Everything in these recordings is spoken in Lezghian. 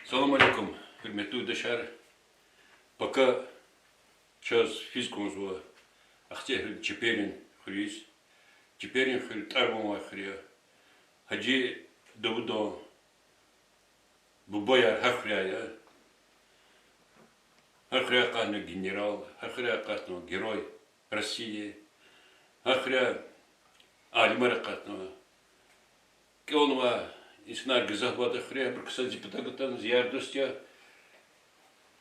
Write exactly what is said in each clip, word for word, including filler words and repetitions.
Салам алейкум, гьуьрметлу юлдашар. Пака чаз физ кӀанзава Ахцегьрин Чеперин хуьруьз. Чеперин хуьр тӀвар-ван авай хуьр я. Гьажи Давудан бубаяр гьа хуьряй я. Гьа хуьряй акъатна генерал, гьа хуьряй акъатна Герой России, гьа хуьряй алимар акъатна. КӀелнавай инсанар гзаф авайди я хуьре, абуру ксази патав атана, зи яр-дуст я,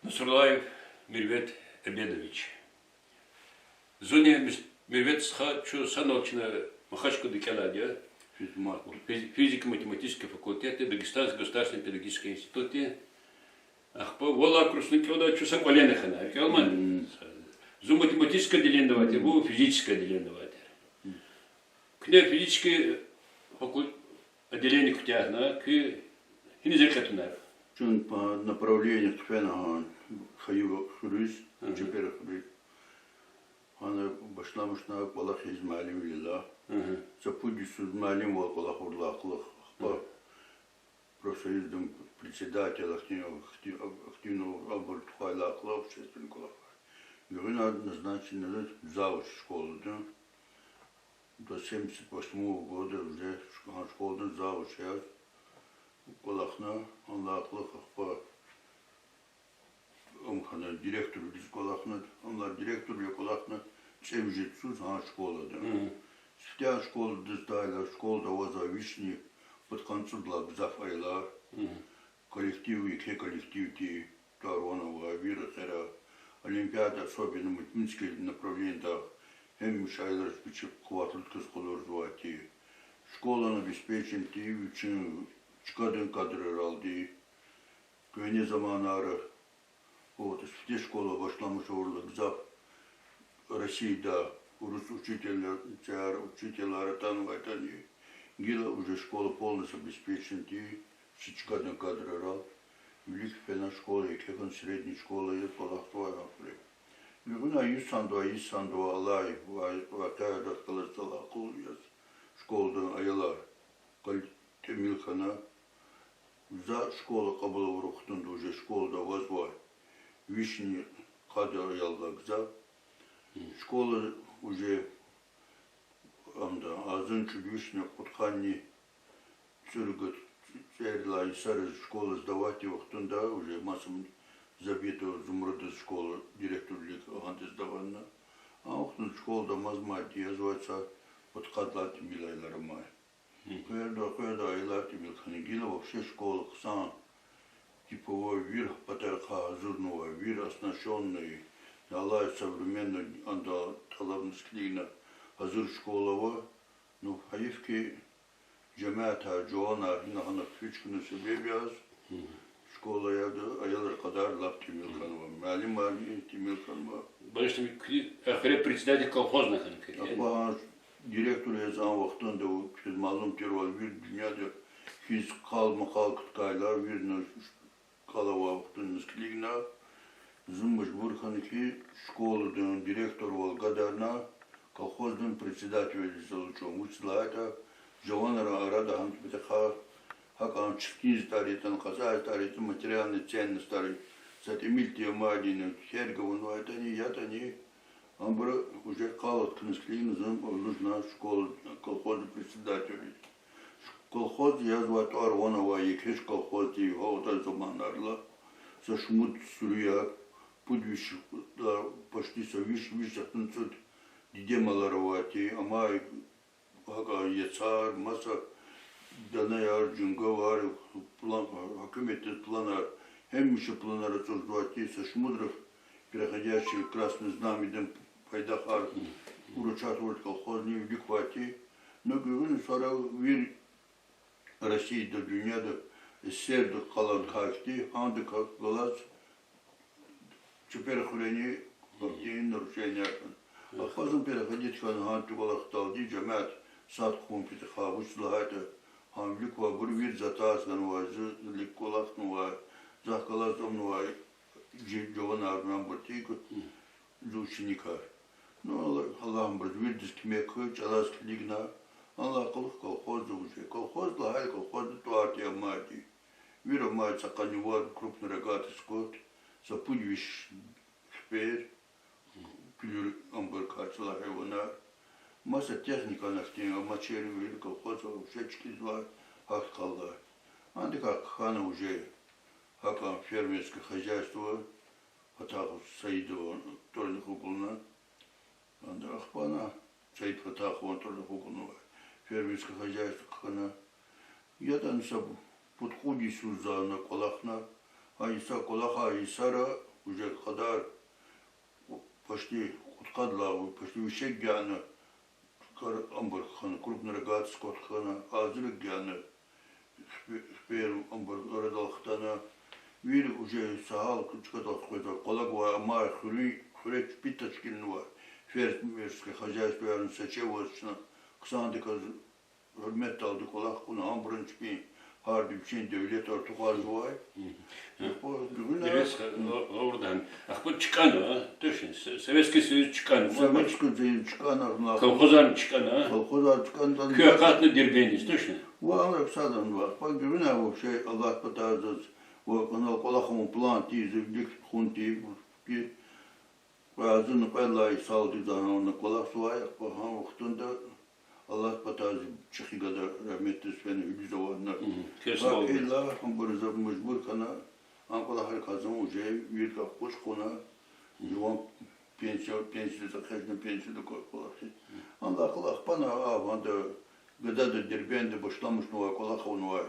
Насруллаев Мервет Эбедович. Зунни Мес-, Мервет стха, чун санал чна Махачкъалада кӀелайди я. Физ-, физи-, физико-математический факультетда, Дагестанский государственный педагогический институтда. Ахпа валай курсни кӀелда, чун са кӀвале хьана, кӀелман. Зун математический отделениеда авай тир, вун физический отделениеда авай тир. Куьне физический факул-, отделение куьтягьна, куьн гьиниз экъечӀнар? Чун по направлению хъфена гьа хуьруьз, Чепер хуьруьз. Гьана башламишна кӀвалахиз муаллимвилелай. За пуд йисуз муаллимвал кӀвалахурдалай кьулухъ, ахпа профсоюздин председатель, актив-, актив-, активный, абур тухвайдалай кьулухъ общественный кӀвалахар. Гуьгъуьна назначена завуч школадин. До семьдесят восьмого года уже шк-, школадин завуч яз кӀвалахна, анлай кьулухъ ахпа ам хьана директорвилиз кӀвалахна, анлай директорвиле кӀвалахна, цӀемуьжуьд йисуз гьа школадин. Сифте школадиз атайла, школада авазва вишни пудкъанни цӀуд лагьай гзаф аялар. Коллектив, еке коллектив тир, тӀвар-ван авай, вири хера, олимпиада, особенно математический направлениеда, гьамиша аялриз вичи къуватлудаказ къалурзавай тир. Школани обеспечен тир вичин чкадин кадрералди. Къенин заманара, вот, сифте школа башламиш авурла, гзаф Россияда урус учителар, цар учителар атанвайтӀани, гила уже школа полностью обеспечен тир чи чкадин кадрерал. Вилик фена школа, еке хьана средний школа яз кӀвалахзавай гьа хуьре. Гуьгъуьна йисандавай, йисандавай алай ва-, вакъиа захъ галаз алакъалу яз школадин аялар къал-, тӀимил хьана. За школа кьабул авур вахтунда уже школада авазвай вишни къад аялдилай гзаф. Школа уже, амда, агъзурни кӀуьд вишни кьудкъанни цӀуругуд цӀердилай йисара школа сдавать авур вахтунда уже маса Забитова Зумрудаз школа директорвилик гьандаз сдаватна. А вахтунда школада амазмай, язвай са пудкъадалай тӀимил аялар амай. Къверда, къверда аялар тӀимил хьана, гила вообще школа хъсан, типовой, вири патарихъай гьазурнавай, вири оснащённый, алай современный, анда тӀалабуниз килигна гьазур школа ава. Ну, гьайиф хьи, жемятар, жаванар гьина-гьана куьчкӀуна себеб яз, школа яда, аялрин кьадар лап тӀимил хьанва, муаллимарни тӀимил хьанва. Барышни, куьн эхиримжи председатель колхозни хьана куьн? Ахпа директор яз а вахтунда, квез малум тирвал, вири дуьньяда хьиз къал-макъал куткайла, вирина къал авай вахтуниз килигна, зун мажбур хьана хьи, школадин директорвал гадарна, колхоздин председатель яз алучӀун. Вучиз лагьайтӀа, жаванрин арада гьам патахъай гьакӀан чиркин затӀар ятӀани, къазай затӀар ятӀани, материальный ценностьар, са тӀимил тир амайдини, терг авунвайтӀани, ятӀани, абуру уже къал кутуниз килигна, зун лугьузва школа, колхоздин председатель. Колхоз язвай тӀвар-ван авай еке колхоз тир гьа ада заманайрилай. Са шумуд суьруьяр, пуд виш, да, почти са виш, виш яхцӀурни цӀуд диде малар авай тир, амай гьакӀа яцар, маса данаяр, жунгавар, план, гьукуматдин планар, гьамиша планар ацӀурзавай тир, са шумудра переходящий Красное Знамядин пайдахар, урочат вур колхозни вилик квай тир. Ну, гуьгъуьна сара вири Россияда, дуьньяда, СССР-да къаларикай хьтин, гьандакай галаз Чепер хуьрени партийный нарушенияр хьана. Ахпа зун переходить хьана гьа тӀуьгъвалахдалди, жемят сад-хъун патахъай, вучиз лагьайтӀа гьам вилик квайбур вири затӀар ганвай, зи вилик кӀвалахнавай, захъ галаз амнавай жи-, жаванар, абур тир зи ученикар. Ну, Аллагь, Аллагьди абуруз виридаз куьмек хьуй, чӀалаз килигна, анлай кьулухъ колхозда уже. Колхоз лагьайла, колхозда тӀвар тир амайди. Вири амай цӀакъани вад крупнорогатый скот, са пуд виш хипер, куьлуьр, амбур качла гьайванар. Маса техника, нахтин, амачир вири колхозар вообще чкӀизвай, гьахьтин къалай. Андакай хьана уже гьакӀан фермерское хозяйство, Фатахов Саидован тӀварни хкудна. Анда ахпа ана Саид Фатахован тӀварни хкуднавай фермерское хозяйство хьана. ЯтӀани са пуд-кьуд йисуз за ана кӀвалахна. Гьа йиса кӀвалахай йисара уже кьадар почти кьудкъадалай, почти вишегьли яна, кар амбур хьана, крупнорогатый скот хьана, гьазур яна, хипер амбур арадал хтана. Вири уже са гьал чкадал къвезвай, къвалав гвай амай хуьруьн, хуьре чпи тешкилнавай фермерское хозяйствоярни са чӀавуз чна хъсандаказ гьуьрметдалди кӀвалах кьуна, гьабурун чпин гьарда вичин девлетар тухузвай. Ахпа гуьгъуьна Ахпа чкӀана, точно, Советский Союз чкӀана, Советский Союз чкӀана, колхозар чкӀана, колхозар чкӀана, куьн акъатна Дербентдиз, точно? Ва анра ксадан ва ахпа гуьгъуьна вообще Аллагьдин патай заз ва анал кӀвалах авун план тийиз, вилик тухун тийиз, кьве агъзурни кьвед лагьай йисалди за гьана кӀвалахзавай, ахпа гьа вахтунда Аллагьдин патай зи чӀехи гада рагьметдиз фена, гьуьлуьз авуна. Гьа кӀвалах абур за мажбур хьана, а кӀвалахрикай зун уже виридакай къуз хъувуна, жуван пенсия, пенсиядиз экъечӀна, пенсияда кӀвалах. Аллагьдин кӀвалах хьана, а ванда гадада Дербентда башламишнавай, кӀвалах авунвай,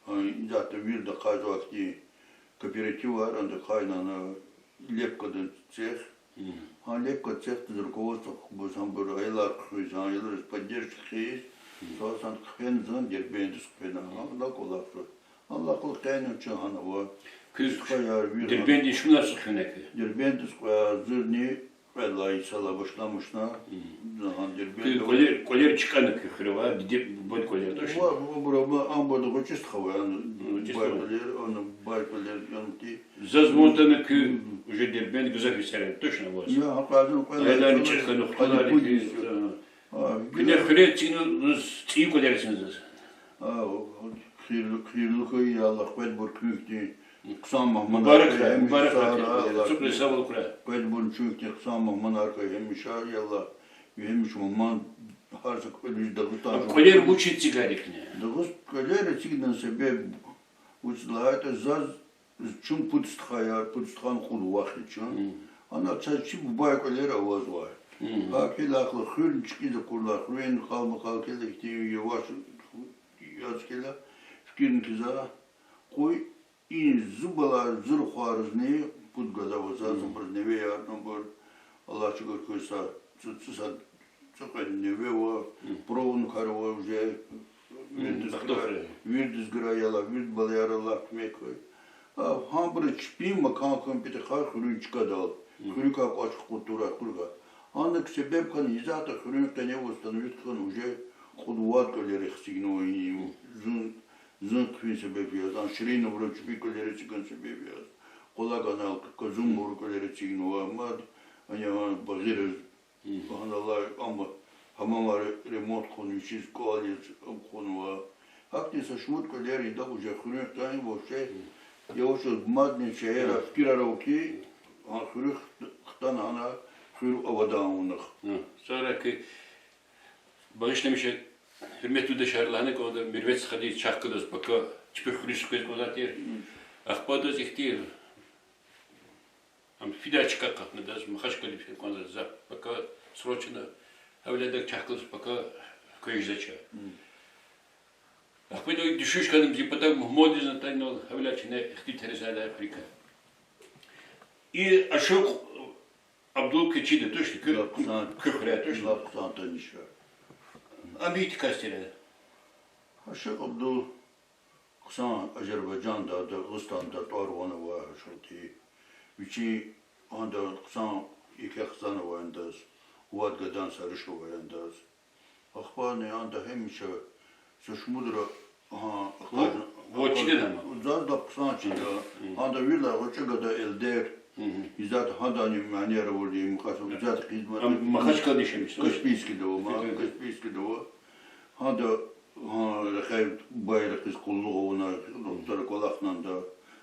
а, исятда вирида ахъайзавай хьтин кооперативар, анда ахъайна лепкадан цех. Гьа лепка цехдиз руководство хкудиз, гьабур аялар хъийиз, гьа аялриз поддержка хъийиз, са сан хъфена зун Дербентдиз хъфена, гьа кӀвалахзава. Аллагьдин кӀвалах хьана чун гьана ава. Куьн Дербентдиз чун вуна хъфена куьн? Дербентдиз кьве агъзурни кьвед лагьай йисалай башламишна, гьа Дербентда. КӀвалер, кӀвалер чкӀана куь хуьре ва, диде-бубадин кӀвалер, точно? Ва, ва, бура, ва, амбурда гъвечӀи стха авай, ана, гъвечӀи стха авай, бубадин кӀвалер, ана, бубадин кӀвалер, ана, ти. Заз ван атана куьн уже Дербент гзаф йисарин, точно, аваз? Я, гьакъазун кӀвалер. Аяларни чӀехи хьана, хтуларни куьн, а, куьне хуьре эцигна, заз цӀийи кӀвалер эцигна заз. А, хийирлу, хийирлу хьуй, я Аллагь, кьведбур куьн хьтин хъсан мугьманар хьуй, гьамиша сагърай, Аллагь, кьведбур чун хьтин хъсан мугьманар хьуй гьамиша, я Аллагь, гьамиша мугьман, гьар са кьве виш Дагъустан. КӀвалер вуч эцигайди куьне? Дагъуст-, кӀвалер эцигна себеб вуч лагьайтӀа заз, чун пуд стхаяр, пуд стхани кьуд вах я чун. Ана чаз чи бубайрин кӀвалер авазвай. ГьакӀ хьайила хуьр чкӀиз акурла, хуьруьн къалмакъал хьайила хьтин яваш яз хьайила, фикирна хьиз, къуй и зи балайриз, зи рухвайризни пуд гада ава, заз абуруз невеяр, абур, Аллагь чӀугур хьуй, са цӀу-, цӀусад, цӀикьвед неве ава, правнукар ава уже, виридаз грай, виридаз грай, я Аллагь, виридаз балаяр, Аллагь, куьмек хьуй. А гьабуруз чпин макан хьун патахъай хуьруьн чкадал, хуьруькай кӀвач хкудурай хуьргай. Анихъ себеб хьана, исятда хуьруьн къене восстановить хьана уже кьуд-вад кӀвалер эцигнава, зун, зун хъфин себеб яз, ана Ширинабуру чпин кӀвалер эцигун себеб яз. Къвалав гана Казумбуру кӀвалер эцигнава, мад, ана, ана Багъириз, гьанал алай, амма гьамамар ремонт хьун, вичиз кӀвал яз ам хьанва. Гьахьтин са шумуд кӀвалер ида уже хуьруьн хтани вообще, яваш-яваш мадни шегьерра фикирар ава хьи, а хуьруьхъ хтана ана хуьр авадан авунахъ. Сара ки багъишламиша, гьуьрметлу юлдашар, лагьана кӀанда, Мервец стхадиз чахъ галаз пака чпин хуьруьз хквез кӀанзавай тир. Ахпа адаз ихьтин, ам фидай чка кьатӀна адаз, Махачкъаладиз фин кӀанзавай за пака срочно, гьавиляй адак чахъ галаз пака хквез жезвач. Ахпа ида дуьшуьш хьана, зи патав мугьмандиз атанвал, гьавиляй чна ихьтин терезаяр хуьруькай. И Ашукь Абдул квез чида, точно, куь, куь хуьряй, точно? Лап хъсан таниш я. Ам гьихьтин кас тир? Ашукь Абдул хъсан Азербайжанда, Дагъустанда тӀвар-ван авай Ашукь тир. Вичин анда хъсан еке хизан авай адаз, вад гадани са руш авай адаз. Ахпани анда гьамиша са шумудра, гьа, вад чида ама? Заз лап хъсан чида. Анда виридалай гъвечӀи гада Эльдер. Исятда гьадани манияр авурди, мукьвал исятда хизмет. Махачкъаладиз яшамиш? Каспийскда ава, ма, Каспийскда ава. Гьада Гьа, рекье байракьдиз къуллугъ авунай, рухтара кӀвалахнавай.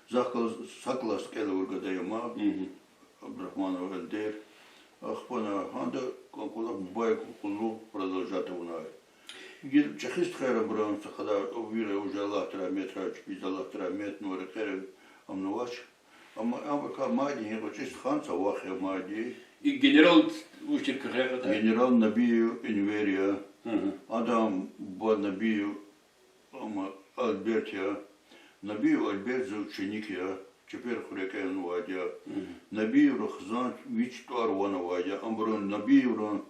Захъ галаз са класс кӀелавай гада я ман, Абдурагьманов Эльдер. Ахпа гьада кӀвалах бубайрин къуллугъ продолжать авунай. Гила чӀехи стхаяр абурун са кьадар вири уже, Аллагьди рагьметрай, чпиз Аллагьди рагьметнава, рекьера амнавач. Амма абурукай мад гьи кьве-чӀи стха цавах я мад. И генерал вуч тир куьхвей кьадар? Генерал Набиев Энвер я. Адан буба Набиев, амма, Альберт я. Набиев Альберт зи ученик я, Чепер хуьре кӀелнавайди я. Набиевра хизан вич тӀвар-ван авайди я. Абурун, Набиеврин,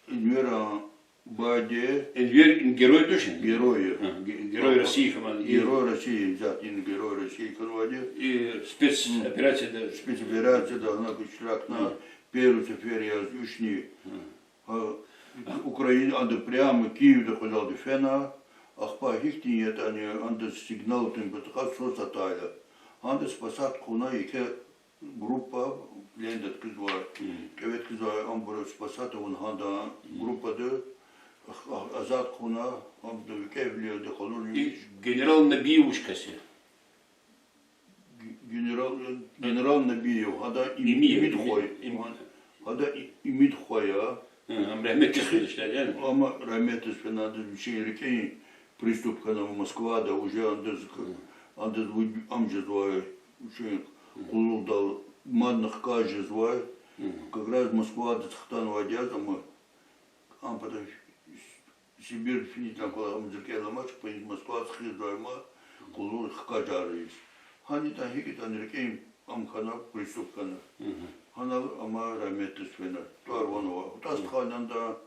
Энверан бубади. Энвер герой тушни? Герой я. Герой России хьанвайди. Герой России, зат ин Герой России хьанвайди. И спецоперацияда, спецоперацияда гьана иштиракна, первый сефер яз вични. Гьа, Украина, ада прямо Киевда къведалди фена, ахпа гьихьтин ятӀани, анда сигнал тун патахъай свас атайла. Гьанда спасать хъувуна еке группа, пленда хкизвай, кӀеве хкизвай, абур спасать авуна гьадан группади, азад хъувуна, абуру викӀегьвилелди къалурна. И генерал Набиев вуч кас я? Г-, генерал, генерал Набиев, гьада им-, Имиев, имид хва я. Им-, гьада и-, имид хва я. Ам рагьметдиз фена, яни? Ам рагьметдиз фена, ада вичин рикӀин приступ хьана Москвада, уже андаз, андаз вуд-, ам жезвай, вичин къуллугъдал мадни хкаж жезвай. Как раз Москвадиз хтанвайди яз, амма ам пата Сибир финитӀан кӀвалах ам зи рикӀел аламач, пай Москвадиз хкажзавай ма, къуллугъ хкажар ийиз. ГьанитӀа гьикӀ ятӀани рикӀин ам хьана, приступ хьана. Гьанал ам рагьметдиз фена. ТӀвар-ван ава. ГьатӀа стхани анда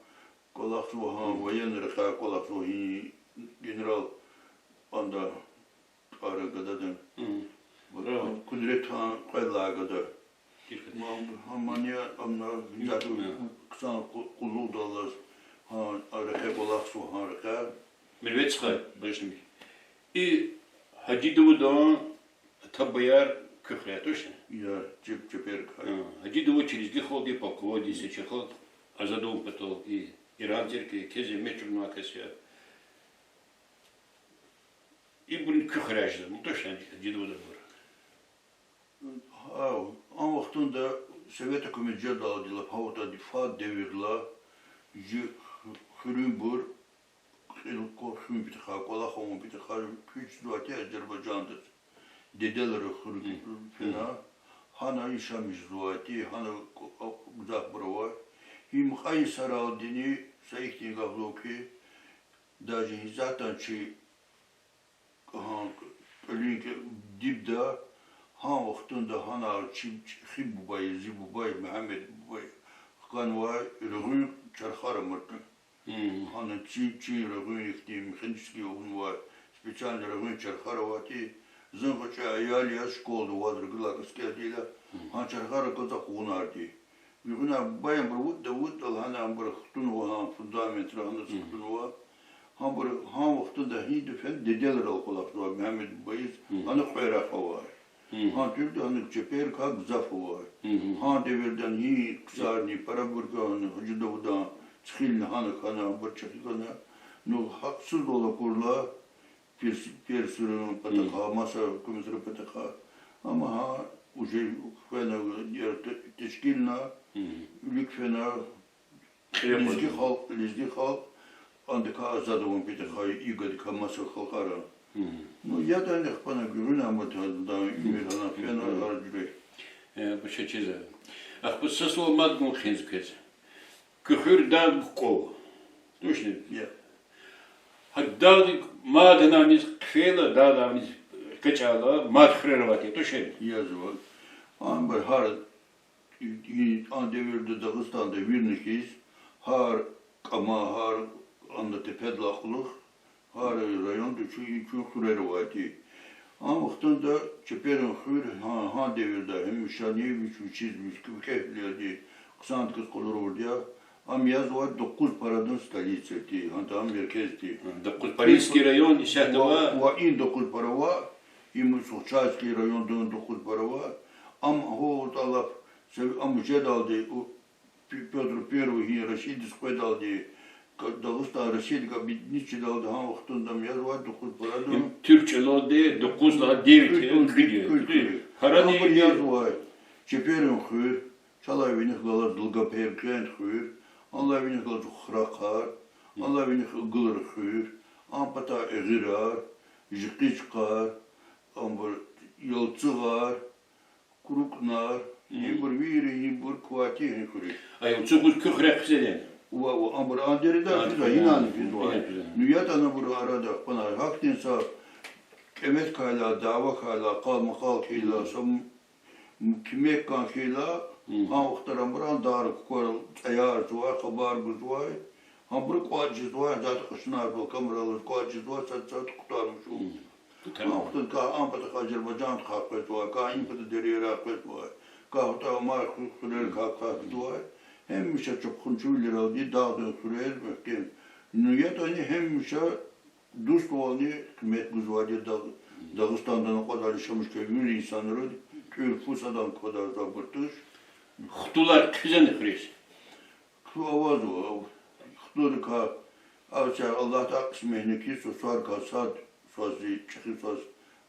кӀвалахзава гьа, военный рекьяй кӀвалахзава гьи генерал анда тӀвар гададин. Кудрет гьа кьвед лагьай гада. Ма-, гьа мани амна заз хъсан къу-, къуллугъдаллаз, гьа рекье кӀвалахзава, гьа рекье. Мервет стха, башни. И Гьажи Давудан ата-бубаяр куь хуьряй тушни? Я, Чеп-, Чеперкай. Гьажи Давуд чи лезги халкьдин полководец я, чи халкь азад авун патал и Иран терк ийиз, квез зегьмет чӀугунвай кас я. Ибурни куь хуьряй жезва, тушни, Гьажи Давуд абур? Гьа, а вахтунда совет гьукумат жедалди лап гьа вахтунда фад девирда жи хуьруьнбур кьил квахьун патахъай, кӀвалах авун патахъай куьч жезвайди Азербайжандиз. Деделри хуьруьз фена, гьана яшамиш жезвайди, гьана гзафбур авай. Гьи мукьва йисаралдини са ихьтин гаф лугьун хьи, даже гьи затӀан чи гьа кӀвалин дибда, гьа вахтунда гьана чи чӀехи бубай, зи бубай, Мегьамед бубай хканвай регъуьн чархар амуртӀа. Гьана чи, чи регъуьн ихьтин механический авунвай, специальный регъуьн чархар авайди, зун гъвечӀи аял яз школада аваз, ргилак аскердилай, гьа чархар акваз акъудунарди. Гуьгъуьна баянбур вутӀда-вутӀдал гьана абур хтунва, гьа фундаментра гьаниз хтунва. Гьабур гьа вахтунда гьинда фена, деделрал кӀвалахзавай Мегьамед бубайриз, гьана кьве рехъ авай. Гьа тирди гьана Чеперкай гзаф авай. Гьа девирда гьи ксарни, парабурукай гьана Гьажи Давудан цихилни гьана хьана, абур чӀехи хьана. Ну, гьахъсузвал акурла, перс-, персрин патахъай, маса гьукуматрин патахъай. Амма гьа уже фена, яр те-, тешкилна, вилик фена, лезги халкь, лезги халкь, андакай азад авун патахъай, и гадакай маса халкьара. Ну, ятӀани ахпа гуьгъуьна аматда уьмуьр гьана фена гьар жуьре. Э, башачиза. Ахпа са суал мад гун кхьенз квез. Куь хуьр дагъдик кӀвал. Тушни? Я. Гьа дагъдик мад гьаниз хъфейла, дагъдиз экъечӀайла, мад хуьрер аватӀа, тушни? Язва. Амма гьар и, и, а девирда Дагъустанда вирни хьиз, гьар кӀама, гьар ана тепедилай кьулухъ, гьар районда чун, чун хуьрер авайди. А вахтунда Чеперин хуьр, гьа, гьа девирда гьамишани вич-вичиз вич-, викӀегьвилелди хъсандаказ къалурвалди я, ам язва дукъуз парадин столица тир, гьада меркез тир. Дукъуз, Парижский район исятда ва, ва и дукъуз пара ва, им Сухчарский райондин дукъуз пара ва, ам гьа тӀалаб, се-, ам жедалди, у, Пе-, Пётр Первый гьи Россиядиз къведалди, Дагъустан Россиядик объединить жедалди гьа вахтунда ам язвай дукъуз парадан. Им туьрк чӀалалди дукъуз лагьай девять, куьд, куьд, куьд, куьд. Гьарани абур язвай: Чеперун хуьр, чалай виних галаз Долгопрудный хуьр, анлай виних галаз Хурахар, анлай виних Угулрин хуьр, ам патай Эгъирар, Жикъичкъар, абур Ялцугъар, Курукнар, ибур вири, ибур кватир хуьр я. А Ялцугъуз куь хуьряй хъийизва? Ва, ва, абур а дереда физва, инани физва. Ну, ятӀани абурун арада хьана, гьахьтин са кӀевет хьайила, дяве хьайила, къал-макъал хьайила, са м-, куьмек кӀан хьайила, гьа вахтара абур а дар куквар цӀаяр жезвай, хабар гузвай, абуру кӀватӀ жезвай, затӀ къачунар, камералаз кӀватӀ жезвай, сад-сад кутармишун. Гьа вахтунда кай ам патахъай Азербайжандихъай къвезвай, кай им пата дерейрай къвезвай, кай гьатта амай ху-, хуьрерикай къвезвай. Гьамиша чапхунчивилералди дагъдин хуьрер мягькем. Ну, ятӀани гьамиша дуствални къимет гузвайди я Дагъ-, Дагъустанда акъвазна яшамиш хьайи вири инсанри, тӀуьр-фу садан квадарзавайбур туш. Хтулар хъфизани хуьруьз? Хтул авазва, хтулрикай, а, чар Аллагьди кьисметни хьиз, сусарикай сад, сусаз зи чӀехи, сусаз,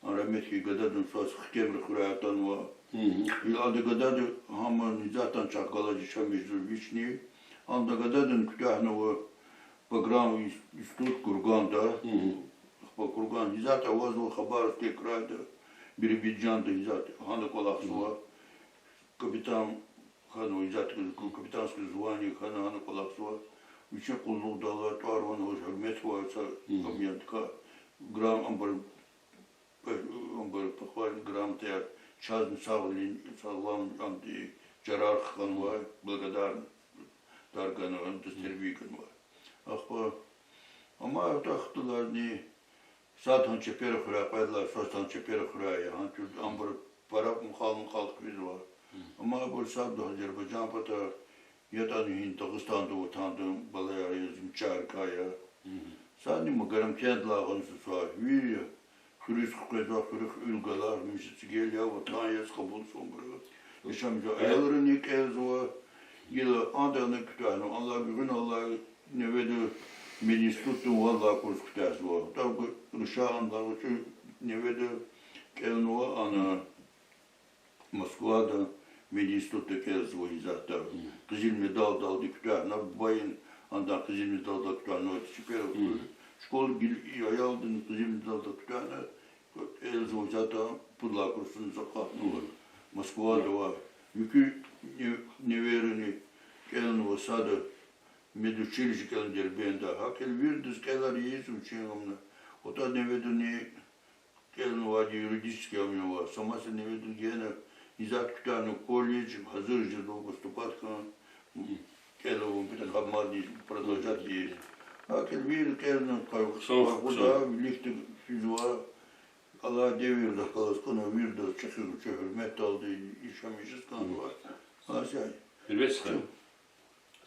а, рагьметдиз гададин, сусаз хкемри хуьряй атанва. Гьам ада гадади, гьам Низатан чахъ галаз яшамиш жезва вични. Ада гададин куьтягьнава пограм ин-, институт Курганда. Ахпа Курган, Низат авазва Хабаровский крайда, Биробиджанда Низат, гьана кӀвалахзава. Капитан хьанва, Низат, капитанское звание хьана, гьана кӀвалахзава. Вичин къуллугъдал тӀвар-ван аваз, гьуьрмет авай са кӀамиядикай. Грам абур, абур похвальный грамотаяр, чазни сагъвалин, сагълам, амди, чарар хканвай, благодарность, дар ганвай, удостоверение ганвай. Ахпа, амма атӀа хтуларни, сад гьа Чепера хуьряй къведалди, сад гьа Чепера хуьряй я, гьа чуьд абур пара мукьвал-мукьвал хъфизва. Амма абур сад Азербайжан пата, ятӀани гьин Дагъустанда, ватанда балаяр я, зимчарикай я. Садни Магарамкентдилай гъана сусар, вири хуьруьз хквезва, хуьруьхъ уьл галай, миша цигел я, ватан яз кьабулзавайбур. Яшамиш жезвай аялрини кӀелзава, гила адани куьтягьнава, Аллагь гуьгъуьналлай Неведа мединститутдин вад лагьай курс куьтягьзава. ТӀакква рушагъан лагьай кӀуьд Неведа кӀелнава ана Москвада мединститутда кӀелзава Низатда. Къизил медалдалди куьтягьна, бубайни адан къизил медалдалди куьтягьнава, Чепера хуьр. Школа гила и аялдини къизил медалдалди куьтягьна, кӀелзава Низатда, пуд лагьай курсуниз акъатнава. Москвада ава, муькуь не-, невейрини кӀелнава сада, медучилище кӀелна Дербентда. ГьакӀ виридаз кӀелар ийизва чи амна. АтӀа Неведани кӀелнавайди юридический ам ава. Са маса Неведа гена, Низат куьтягьна колледж, гьазур жезва поступать хьун, кӀелун, педагогикадиз продолжать ийиз. ГьакӀ вири кӀелна, къайгъуда, виликда физва. Аллагьди виридаз галаз кьуна, виридаз чӀехи-чӀехи гьуьрметдалди яшамиш жез кӀанзава. Гьуьрмет стха.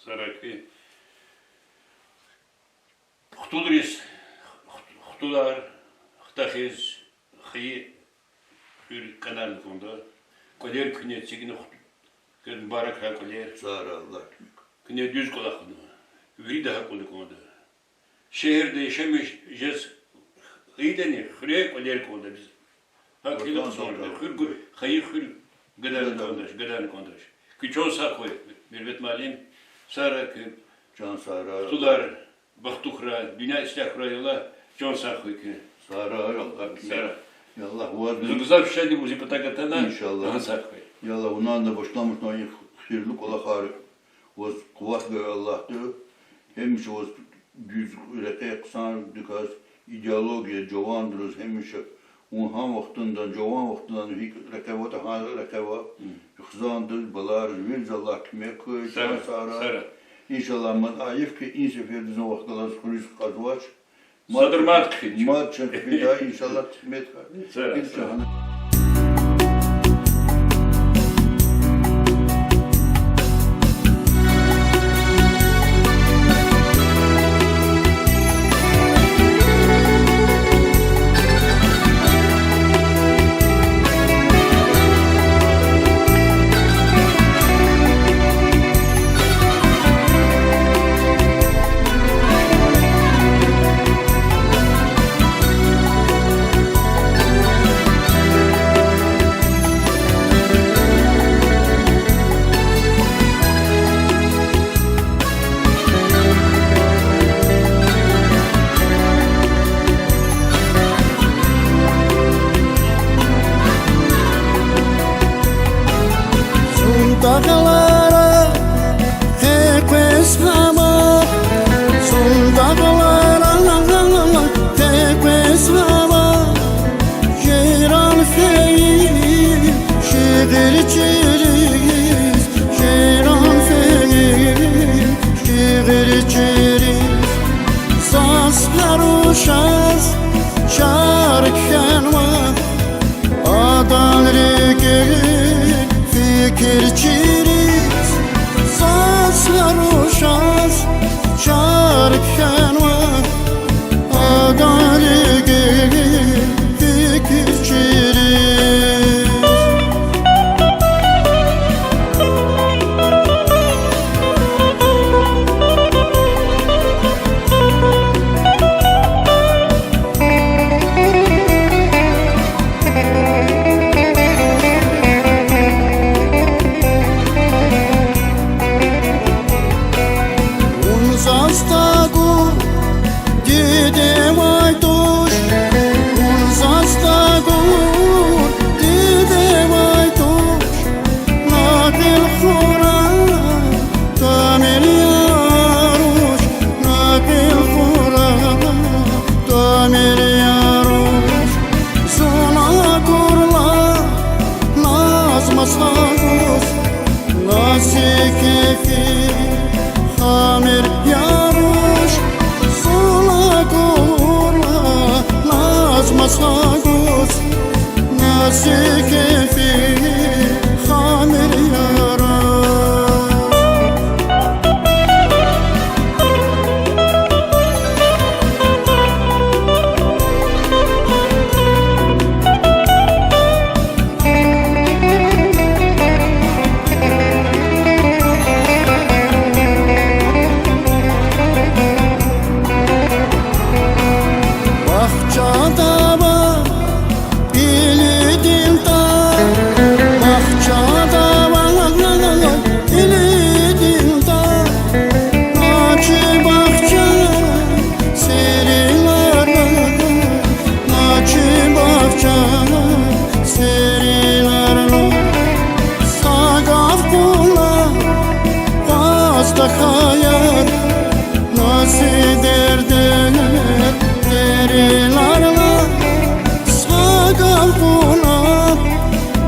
Сара куь хтулриз, хтулар хтахиз, хайи хуьр кӀанарна кӀанда, кӀвалер куьне эцигна, куьн мубаракрай кӀвалер. Сара, Аллагь куьмек. Куьне дуьз кӀвалах авунва. Вирида гьакӀ авуна кӀанда. Шегьерда яшамиш жез хьайитӀани, хуьре кӀвалер кӀанда биз. ГьакӀ хьайила хъсан жеда. Хуьр гу-, хайи хуьр гадарна кӀандач, гадарна кӀандач. Куь чан сагъ хьуй, Мервет муаллим, Сара, куь чан сагъ хьуй, хтулар бахтух хьурай, дуьнья ислягь хьурай, я Аллагь, чан сагъ хьуй куь. Сара, я Аллагь, Сара. Я Аллагь, ваз зун гзаф шад я, вузи патав атана, иншаллагь. Чан сагъ хьуй. Я Аллагь, вунани башламишна и хийирлу кӀвалахар ваз къуват гайи Аллагьди, гьамиша ваз дуьз рекье хъсандаказ, идеология жавандиз гьамиша вун гьа вахтунда, жаван вахтунда гьикӀ рекье аватӀа, гьа рекье ава. Хизандиз, балайриз, вириз Аллагь куьмек хьуй, чан сагърай. Иншаллагь, мад айиф хьи, и сеферда зун вахъ галаз хуьруьз хкажзавач. Садра мад хъфин. Мад чан хъфида, иншаллагь, кьисмет хьуй. Сара, сара. Рушаз чар кхьенва адан рикӀин фикир чириз, заз рушаз чар кхьенва адан рикӀин фикир чириз. Вун заз тагур, дидевай туш, вун заз тагур, дидевай туш, накьил хура, тамир я руш, накьил хура, тамир я руш. Зун акурла, наз маса гуз, на зи кефи хамир я руш. Зун акурла, наз маса гуз, на зи кефи хамир я руш. Бахчада авай кьилидин тӀвар, бахчада авай кьилидин тӀвар, начи бахча серинарна, начи бахча серинарна, са гаф кьуна кваз тахьаяр, на зи дердер деринарна, са гаф кьуна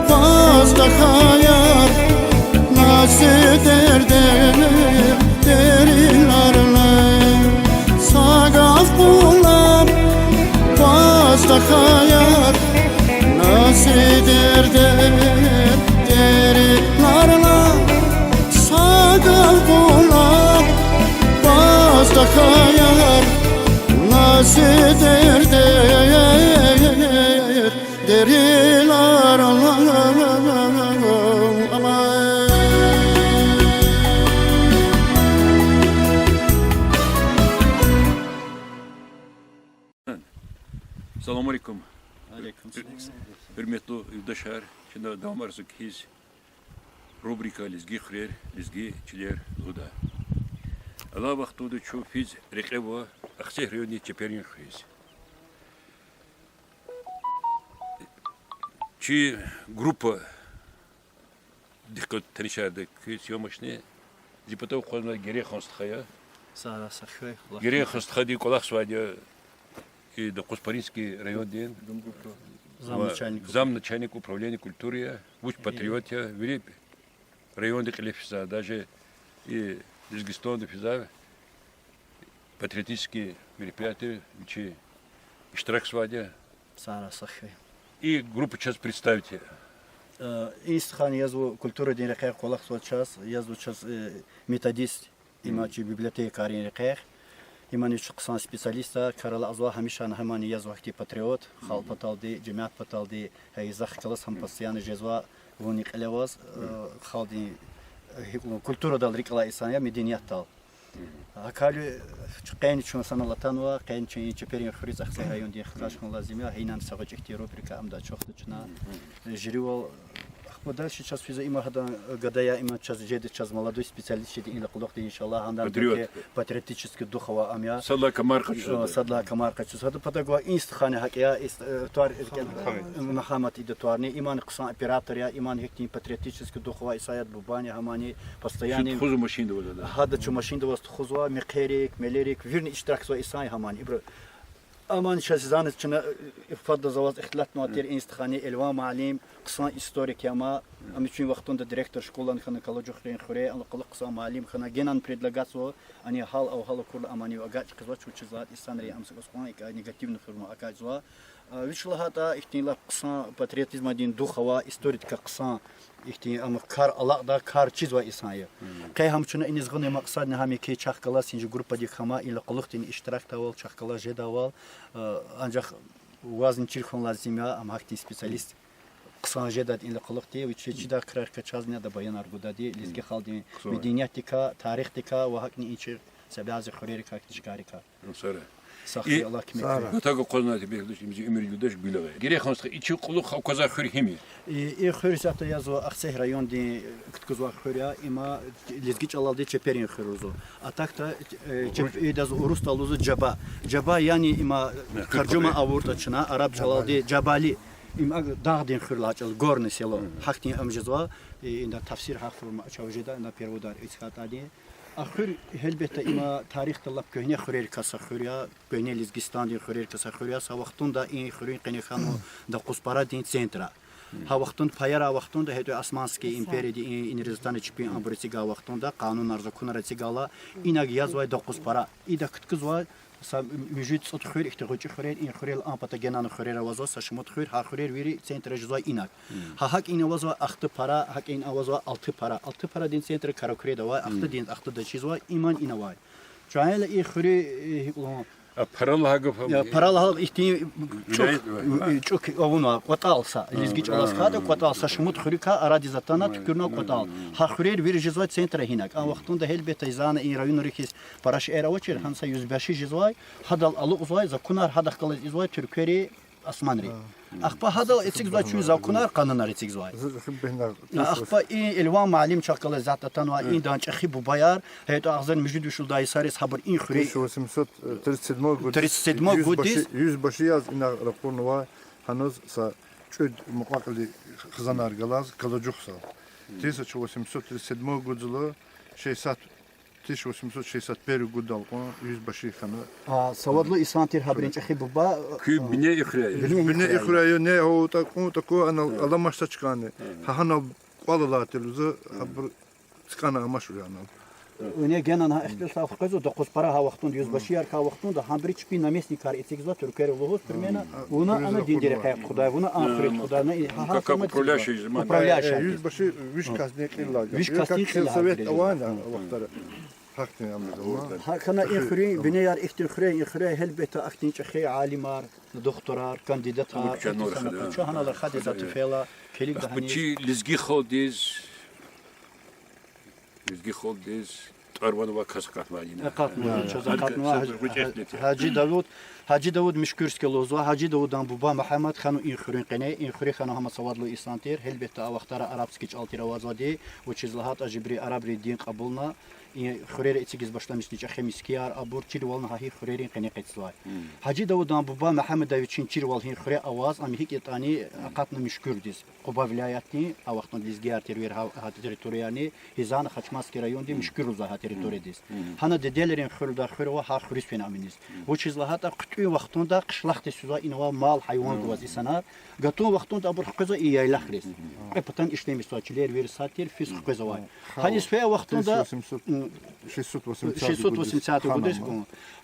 кваз тахьаяр, на зи дердер деринарна, са гаф кьуна кваз тахьаяр, на зи дердер деринарна, са гаф кьуна кваз тахьаяр, на зи дердер деринарна. Салам алейкум. Алейкум салам. Гьуьрметлу юлдашар, чна давамарзава кхьиз рубрика Лезги хуьрер, лезги чилер лугьуда. Алай вахтунда чун физ рекье ава Ахцегь райондин Чеперин хуьруьз. Чи группа дихкад танишарда куь съёмочный. Зи патав къвезвай Герейхан стха я. Сагърай, сагърай. Герейхан стхади кӀвалахзавайди я, и Докъузпаринский райондин замначальник управления культуры я, вуч патриот я, вири районда кьиле физва, даже и Лезгистанда физва, патриотический мероприятие вичи иштиракзавайди я. Сагърай, сагърай. И группа чаз представьте. Э, и стхани язва культурадин рекьяй кӀвалахзава чаз, язва чаз, э, методист, има чи библиотекарин рекьяй. Имани чаз хъсан специалист я, кар алакьзава, гьамиша гьамани язва хьтин патриот, халкь паталди, жемят паталди, гьа и захъ галаз гьам постоянно жезва, вунни кьиле аваз, э, халкьдин, э, гьикьван культурадал рикӀ алай инсан я, медениятдал. Гьакӏ хьайила, къени чун санал атанва, къени чун и Чеперин хуьруьз, Ахцегь райондин хкаж хьун лазим я, гьа инани са гъвечӏи ихьтин рубрика амда ачухда чна. Жуьревал, ахпа дальше чаз физва, има гьадан гада я, има чаз жеда, чаз молодой специалист жеда, инлай кьулухъди, иншаллагь, гьадан патриотический дух авай ам я. Садлагьай камар къачузва. Садлагьай камар къачуз. Гьадан патав гвай и стхани гьакӏ я, и ст-, э, тӏвар, Мухьаммад, ида тӏварни, имани хъсан оператор я, имани гьихьтин патриотический дух авай инсан я, бубани гьамани, постоянно им тухузва машинда аваз, да. Гьада чун машинда аваз тухузва, мехъерик, мелерик, вирни иштиракзавай инсан я гьамани. Ибур амани чаз зани чна, э, фадаз аваз ихтилатнавай тир и стхани, Эльван муаллим, хъсан историк я ам. Ам вичин вахтунда директор школан хьана, Калачухрин хуьре, ана кьулухъ хъсан муаллим хьана, генани предлагатзава, ани гьал-агьвал акурла, амани агакьиз хъийизва, чун чизвайди инсанри ам саго кьван икӀа негативный форма акатзава. А, вуч лагьайтӀа, ихьтин лап хъсан патриотизмдин дух авай, историкдикай хъсан, ихьтин ам кар алакьдай, кар чизвай инсан я. Къе гьам чна иниз гъунин макьсадни гьам я хьи, чахъ галаз, син чи группадик гьама, инлай кьулухъдини иштиракдайвал, чахъ галаз жедайвал, а, анжах вазни чир хьун лазим я, ам гьахьтин специалист хъсан жедайди инлай кьулухъди, вичи чидай крарикай чазни ада баянар гудайди, лезги халкьдин медениятдикай, тарихдикай ва гьакӀни и чи са бязи хуьрерикай, кишкарикай. Сагърай, Аллагь куьмек хьуй. Патаг акъвазнавай, бес луш, им зи уьмуьр юлдаш Гуьлагъа. Герек хьанваз хьи, и чи кьулухъ аквазвай хуьр гьим я? И, и хуьр исятда язва Ахцегь райондин куьтягьзавай хуьр я, има лезги чӀалалди Чепирин хуьр лугьузва. А так-то, э, чеп-, идаз урусдал лугьузва Жаба. Жаба, яни има таржума авуртӀа чна араб чӀалалди Жабали. Им а дагъдин хуьр лагьай чӀал, горное село. Гьахьтин ам жезва, и, инда тафсир гьахъ форма чав жеда, инда переводар эцигайтӀани. А хуьр, гьелбетда, има тарихда лап куьгьне хуьрерикай са хуьр я, куьгьне Лезгистандин хуьрерикай са хуьр я, са вахтунда и хуьруьн къене хьанва Докъузпарадин центр. Гьа вахтунда, паяр авай вахтунда, гьетӀе Османский империяди и, и Эрзистанрин чпин абур эцигай вахтунда, къанунар, законар эцигайла, инаг язвай Докъузпара. Ида куьткуьзвай са муьжуьд-цӀуд хуьр, ихьтин гъвечӀи хуьрер, и хуьрел а пата генани хуьрер авазва, са шумуд хуьр, гьа хуьрер вири центр жезвай инаг. Гьа гьакӀ ина авазва Ахтапара, гьакӀ ина авазва Алтапара. Алтапарадин центр Каракуьреда авай, Ахтадин, Ахтада чизвай, иман ина авай. Чайла и хуьруь, э, гьикӀ лугьун, А пара лагьай гаф ам. Я, пара лагьай ихьтин чӀук, чӀук авунва, кӀватӀал са. Лезги чӀалаз хьайитӀа, кӀватӀал са шумуд хуьруькай арадиз атана, туькӀуьрна кӀватӀал. Гьа хуьрер вири жезвай центр гьинаг. А вахтунда гьелбетда, зани и районри хьиз пара шейэр авачир, гьана са юзбаши жезвай, гьадал алукьзавай, законар гьадахъ галаз ийизвай туьрквери, османри. Ахпа гьадал эцигзавай чун законар, къанунар эцигзавай. Ахпа и Эльван муаллим чахъ галаз исятда атанвай, индан чӀехи бубаяр, гьетӀа агъзурни муьжуьд вишелай йисариз гьабур и хуьре. Тысяча восемьсот тридцать седьмой гуд, тридцать седьмой гуд, юзбаши, юзбаши яз ина ракъурнавай, гьаниз са кӀуьд мукьва-кьили хизанар галаз Калачухзал. Тысяча восемьсот тридцать седьмой гудзала шестьдесят, тысяча восемьсот шестьдесят первый гуддал кьван юзбаши хьана. А, Савадлу инсан тир гьабурун чӀехи буба. Куь бине и хуьре я? Бине и хуьре я, не гьаватӀа кьун тӀаку анал аламаша чкани. Гьа гьанал кӀвал алай тир лугьузва, гьабур цкӀана амач вири анал. Вуна генани гьа ихтилатар къвезва, Докъузпара гьа вахтунда, юзбашияр хьайи вахтунда, гьабуру чпин наместникар эцигзава, туьрквери лугьуз, примерно. Вуна ана диндин рекьяй тухудай, вуна а хуьре тухудай, вуна и гьа, гьа как управляющий, управляющий. Юзбаши виш касни кьил лагьай. Виш касни кьил лагьай. Сельсовет авайна вахтара. Гьахьтин ам. Гьа хьана и хуьруьн бинеяр, ихьтин хуьре, и хуьре гьелбетда ахьтин чӀехи алимар, духтурар, кандидатар, чан рахада, чан гьанал рахади затӀ фейила, килигда гьаниз. Чи лезги халкьдиз, лезги халкьдиз тӀвар-ван авай кас акъатнавай ина. Акъатнава, чаз акъатнава. Гьажи Давуд, Гьажи Давуд Мишкуьрский лугьузва, Гьажи Давудан буба Мугьаммад хьана и хуьруьн къене, и хуьре хьана гьам савадлу инсан тир, гьелбетда, а вахтара арабский чӀал тир авазвайди, вучиз лагьайтӀа жибри арабри дин кьабулна, и хуьрера эцигиз башламишна чӀехи мискияр, абур чирвална гьа гьи хуьрерин къене къецзавай. Гьажи Давудан буба Мугьаммада вичин чирвал гьи хуьре аваз, ам гьикӀ ятӀани акъатна Мишкуьрдиз, Къуба вилаятдин, а вахтунда лезгияр тир вири гьа, гьа территорияни, гьизани Хачмазский райондин Мишкуьр лугьузвай гьа территориядиз. Гьана дедейрин хуьрдай хуьр ава, гьа хуьруьз фена ам иниз. Вучиз лагьайтӀа хъуьтӀуьн вахтунда къишлахдиз физвай ина авай мал-гьайван гваз инсанар, гатун вахтунда абур хквезва и яйлахриз. Кьве патан ишлемишзавай чилер вири сад тир, физ хквезавай. Гьаниз фена вахтунда шестьсот восемьдесят гудиз,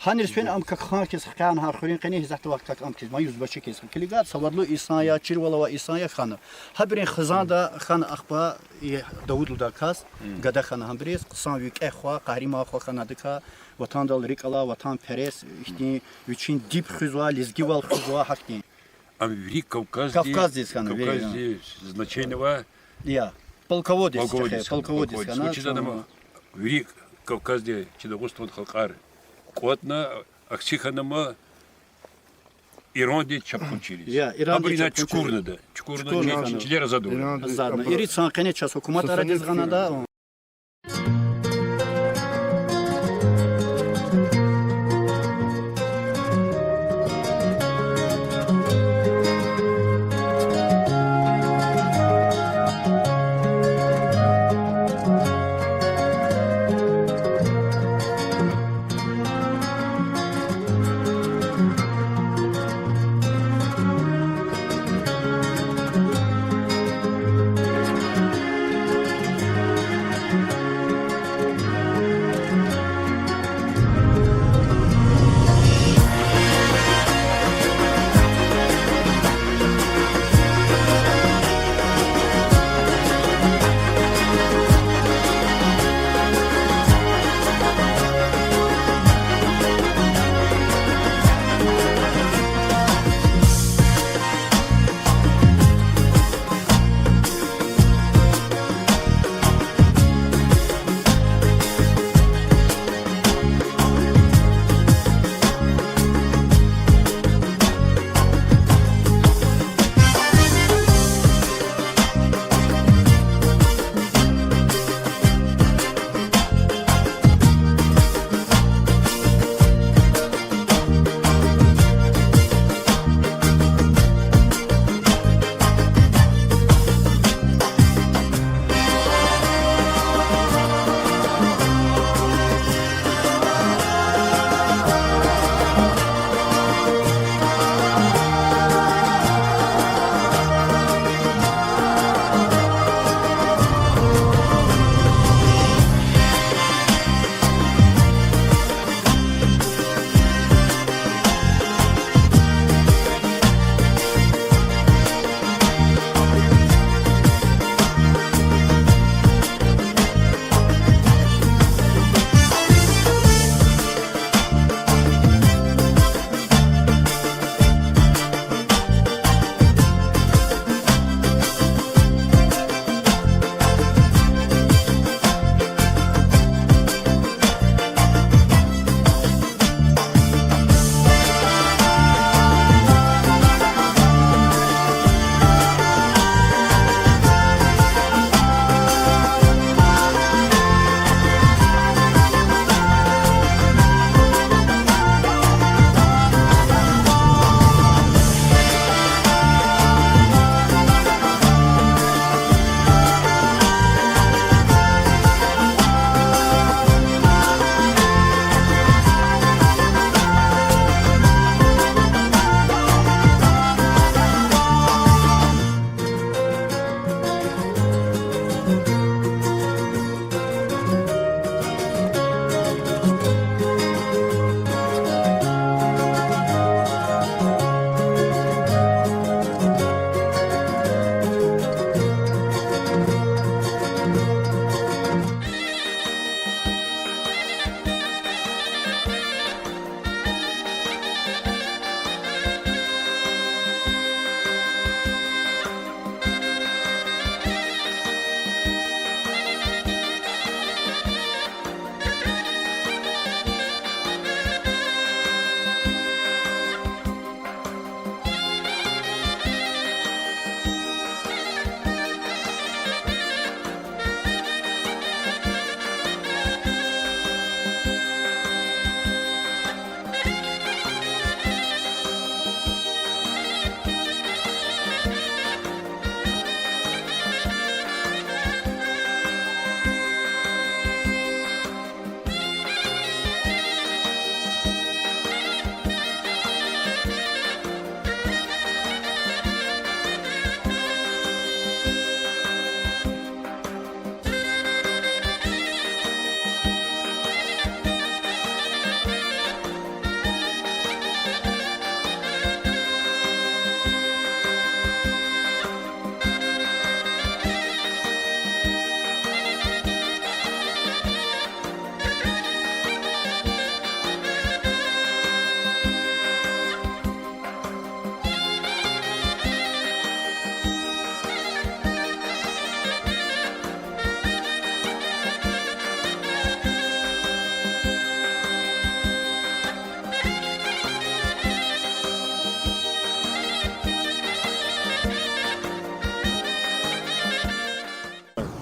гьаниз фена ам как хан хьиз хкяна гьа хуьруьн къене, гьизатда вахт как ам хьиз, ма юзбаши хьиз. Килигайд, савадлу инсан я, чирвал авай инсан я хьана. Гьабурун хизанда хьана ахпа и Давуд лугьудай кас гада хьана гьабуруз, хъсан викӀегь хва, къагьриман хва хьана адакай, ватандал рикӀ алай, ватанперес, ихьтин вичин диб хуьзвай, лезгивал хуьзвай гьахьтин. Ам вири Кавказди, Кавказдиз хьана, вири, Кавказди значение авай. Я, полководец, полководец хьана, полководец хьана. Вучиз ада ам вири Кавказди, чи Дагъустандин халкьар кӀватӀна, ахци хьана ам Иранди чапхунчийриз. Я, Иранди чапхунчийриз. Абуру ина чукурна ада, чукурна, чукурна, чилер азад авуна. Азадна. Ири йисан къене чаз гьукумат арадиз гъана ада.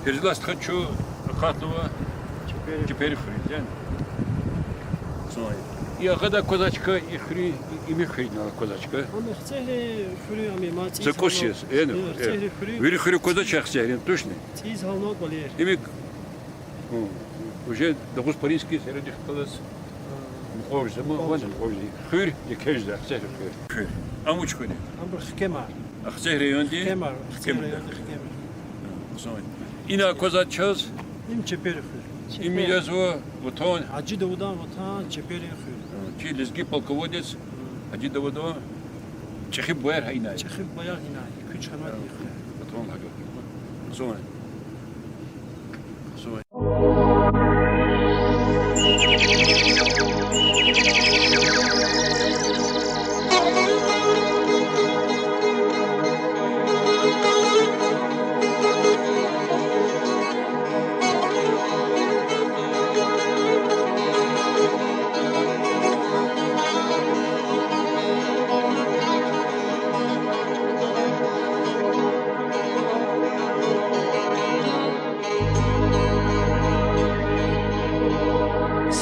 Гьерилай стха чун акъатнава Чепери хуьруьз, яни. И агъада аквазвай чка, и хуьруьн, и, им хуьруьн алай аквазвай чка. Ам Ахцегьрин хуьруьн, ам ма цӀийиз гьална. Ахцегьрин хуьруьн. Вири хуьруьн аквазвай чка Ахцегьрин, тушни? ЦӀийиз гьална кӀвалер. Имик, уже Дагъустан-Панинский середдихъ галаз. Мукьвал жезва, мукьвал жезва. Хуьр еке жезва, Ахцегьрин хуьр. Хуьр. Ам вуч хуьр я? Ам Хкемар. Ахцегь районди? Хкемар, Ахцегь районди Хкемар. Ина аквазвай чаз? Им Чепери хуьр. Им язва Ватан. Гьажи Давудан Ватан, Чепери хуьр. Чи лезги полководец Гьажи Давудан чӀехи бубаяр гьа ина я. ЧӀехи бубаяр гьа ина я. Куьч хьанвай хуьр. Ватан гьа.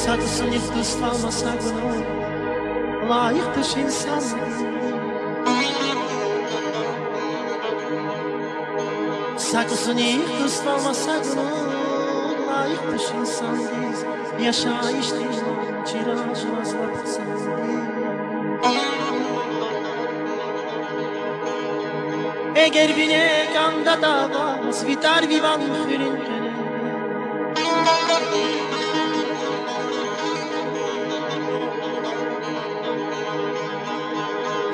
Са кӀусуник дуствал маса гунур лайих туш инсандиз. Са кӀусуник дуствал маса гунур лайих туш инсандиз. Яшайишдин чира жуваз лап хъсандиз. Эгер бине кӀандатӀа ваз ви тӀвар, ви ван хуьруьн къене.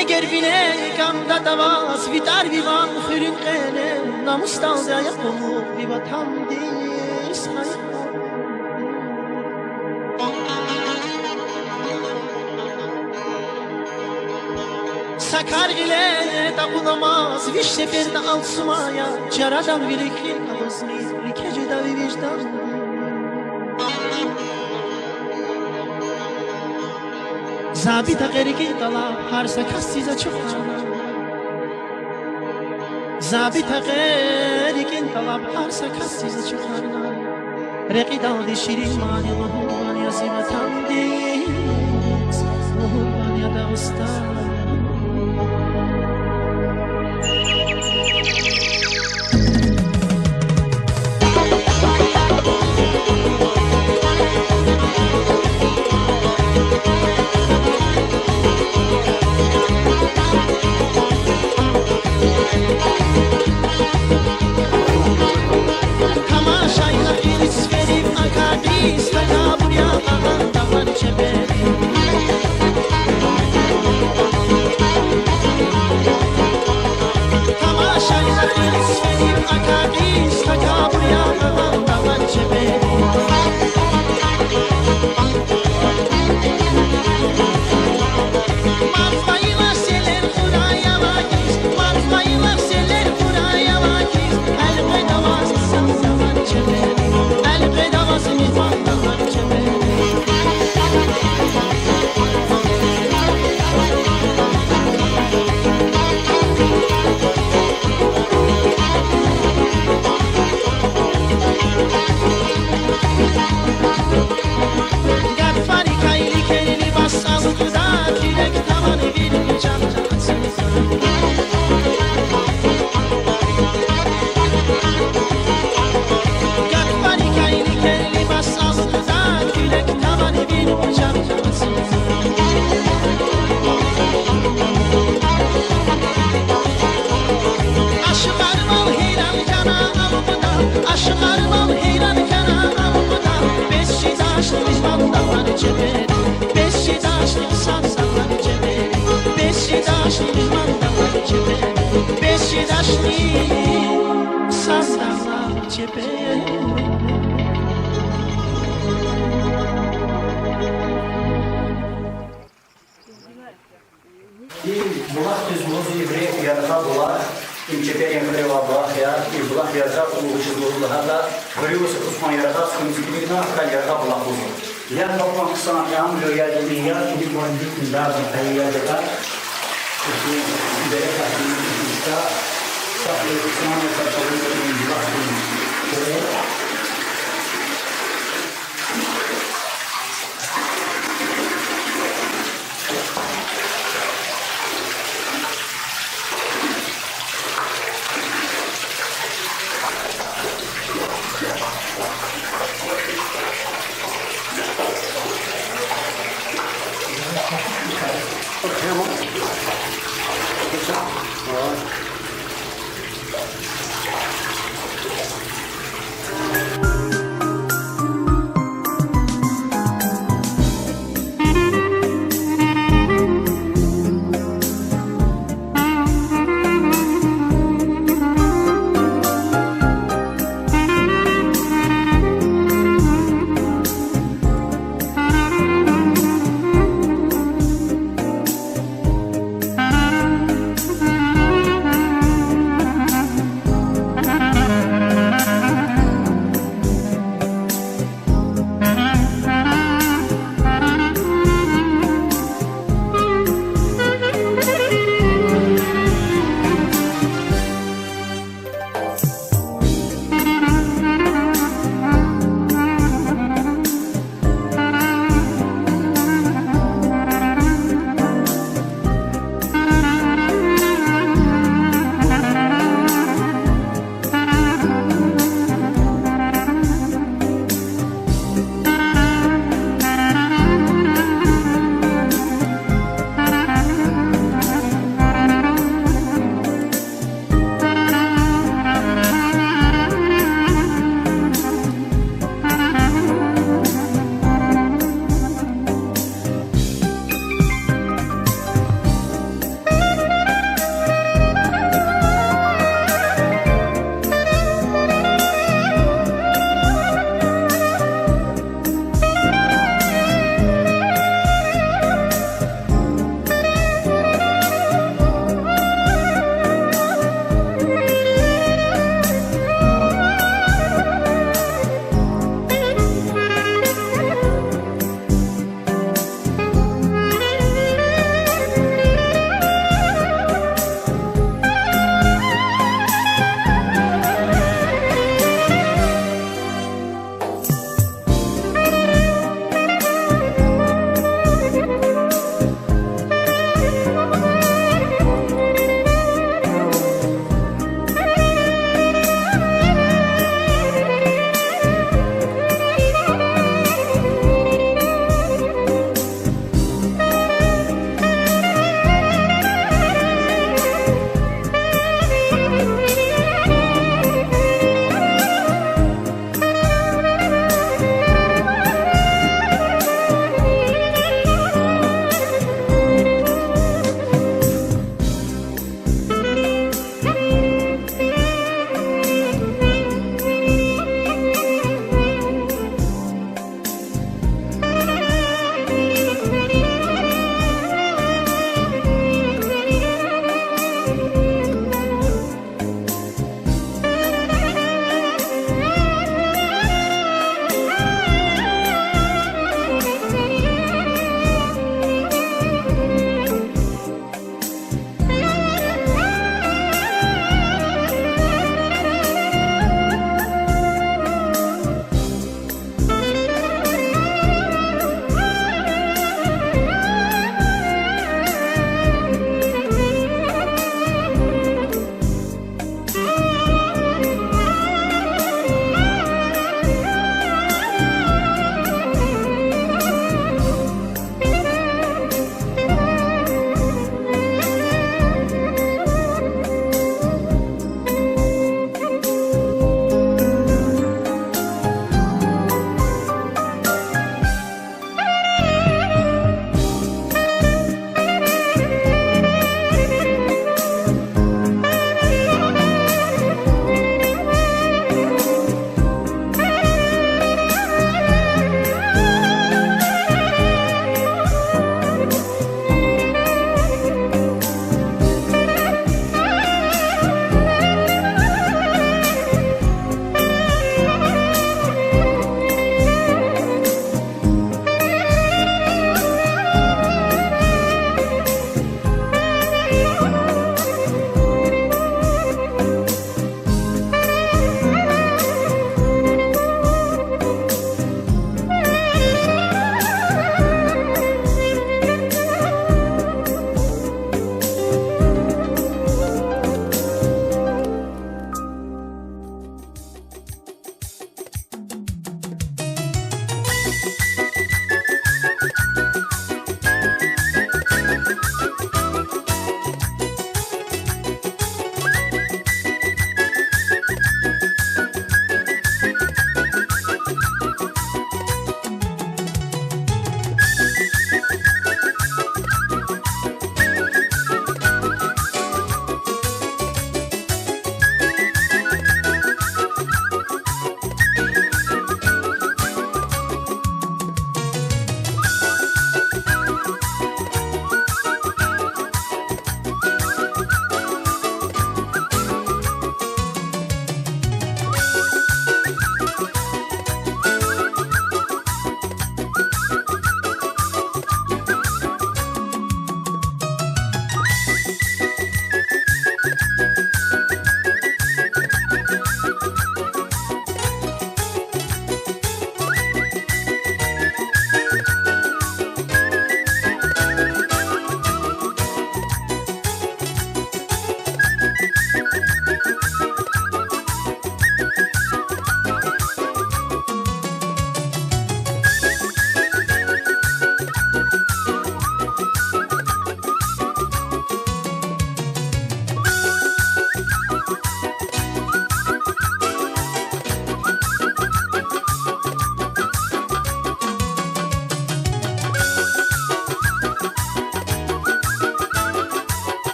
Эгер бине кӀандатӀа ваз ви тӀвар, ви ван хуьруьн къене, намусдалди ая къуллугъ ви ватандиз, хайи. Са кар гъиле такьунамаз, виш сеферда алцумая, чарадан виликин алузни, ликежеда ви виждан. Забитахъ рикӀин тӀалаб гьар са касдиз ачухарна. Забитахъ рикӀин тӀалаб гьар са касдиз ачухарна. Рекьидалди ширин мани лугьурван я зи ватандиз, лугьурван я Дагъустан. И булахдиз лугьузва ибуру Яргъа булах, им Чеперин хуьре авай булах я, и булах Яргъа лугьуз лугьузва гьада, хуьруьз кузвай яргъаз хьуниз килигна, ахпа Яргъа булах лугьузва. Яргъа кван хъсан я, ам жо яд и я, и кван дикин дазни хайи яд ада. Берекат и чка, сахлы хъсан я, сахлы булахдин хуьре. Прямо. Сейчас. Вот.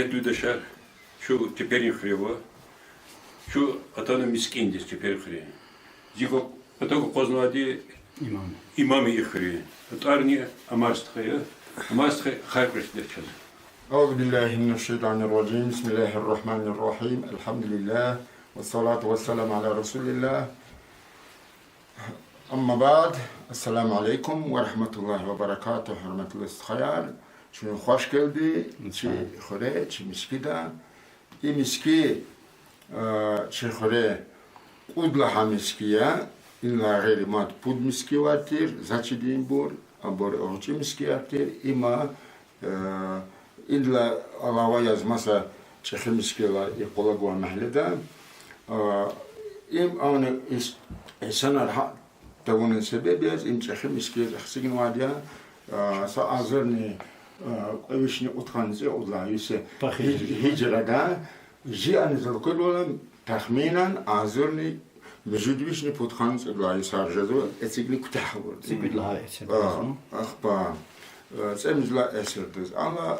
Дуьдашар, чун Чеперин хуьре ава. Чун атана мискӀиндиз Чеперин хуьре. Зи патав акъвазнавайди имам я и хуьруьн. ТӀварни Амар стхади я. Амар стха хайи кӀвалах ийида чаз. أعوذ بالله من الشيطان الرجيم. بسم الله الرحمن الرحيم. الحمد لله. والصلاة والسلام على رسول الله. أما بعد. السلام عليكم ورحمة الله وبركاته, гьуьрметлу стхаяр. Чун хуш гелди чи хуьре, чи мискӀинда. И мискӀин, э, чи хуьре кьуд лагьай мискӀин я, инлай гъейри мад пуд мискӀин авай тир, за чидинбур, абур гъвечӀи мискӀинар тир, има, э, идалай алава яз маса чӀехи мискӀинар и къвалав гвай мягьледа. Э, им авуна ис-, инсанар гьа тавуна себеб яз, им чӀехи мискӀин яз эцигнавайди я, э, са агъзурни, э, кьве вишни кьудкъанни цӀекьуд лагьай йис я гьижрада, жи ани залкудвала, тахминан, агъзурни муьжуьд вишни пудкъанни цӀуд лагьай йисар жезва, эцигна куьтягь авурди. ЦӀекӀуьд лагьай эцигна куьтягь. Ахпа, э, цӀемуьжуьд лагьай эсирдиз. Амма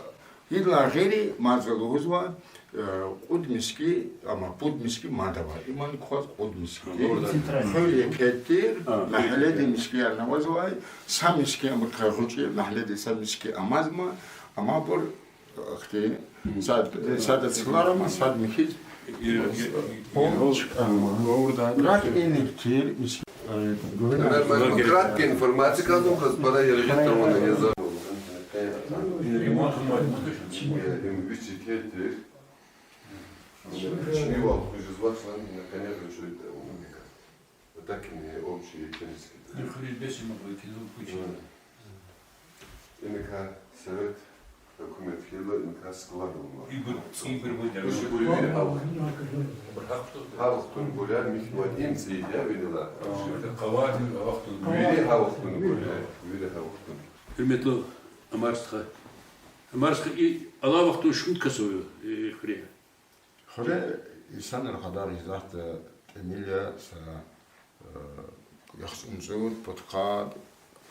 идалай гъейри мад за лугьузва, э, кьуд мискӀин, амма пуд мискӀин мад ава. Иман кваз кьуд мискӀин. Хуьр еке тир, мягьледа мискӀинар авазвай, са мискӀин абурукай гъвечӀи, мягьледа са мискӀин амазма, амма абур Ахьтин, сад, сад цларама, сад михьиз. Рак иник тир, мис-, э, Краткая информация, кадун хаз пара яргъи тавуна я за. Ремонт, ремонт. Им вичи кетир. Чни вал хужузвачлан, конечно, чуть-чуть. Так и не общий, и кемский. Хуьруьз бес им абур, кизил кучи. Иникай совет гьукумат хьайила, иникай склад авунва. Ибур, ибур буд я. Ибур вири гьа вахтунбур я, михьивай им цӀийи я вирилай. Къаватни гьа вахтунбур. Вири гьа вахтунбур я, вири гьа вахтун. Гьуьрметлу Амар стха. Амар стха, и алай вахтунда шумуд кас ава и хуьре? Хуьре инсанрин кьадар исятда тӀимил я, са, э, яхцӀурни цӀуд, пудкъад,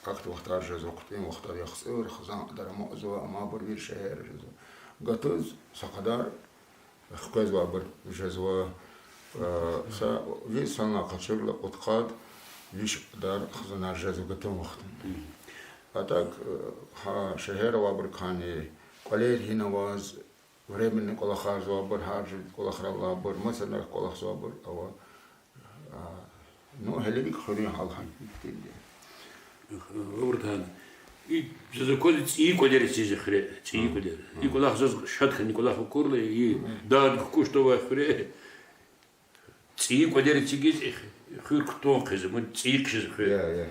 ахьтин вахтар жезва, хъуьтӀуьн вахтар яхцӀур, хизан кьадар амукьзава, амма абур вири шегьерра жезва. Гатуз са кьадар хквезвайбур жезва, э, са виш санлай къачурла кьудкъад, виш кьадар хизанар жезва гатун вахтунда. А так, э, гьа шегьерра авайбурукайни кӀвалер гьинаваз, временный кӀвалахарзавайбур, гьар жуьре кӀвалахрал алайбур, маса нахъ кӀвалахзавайбур ава. А, ну, гьелелиг хуьруьн гьал гьа тир я. Гъавурда гьана. И заз аквазва цӀийи кӀвалер эцигиз хуьре, цӀийи кӀвалер. И кӀвалах заз шад хьана, и кӀвалах акурла, и дад кукӀушдавай хуьре. ЦӀийи кӀвалер эцигиз хуьр кутун хъийизва, мад цӀийи хъийизва хуьр. Я, я.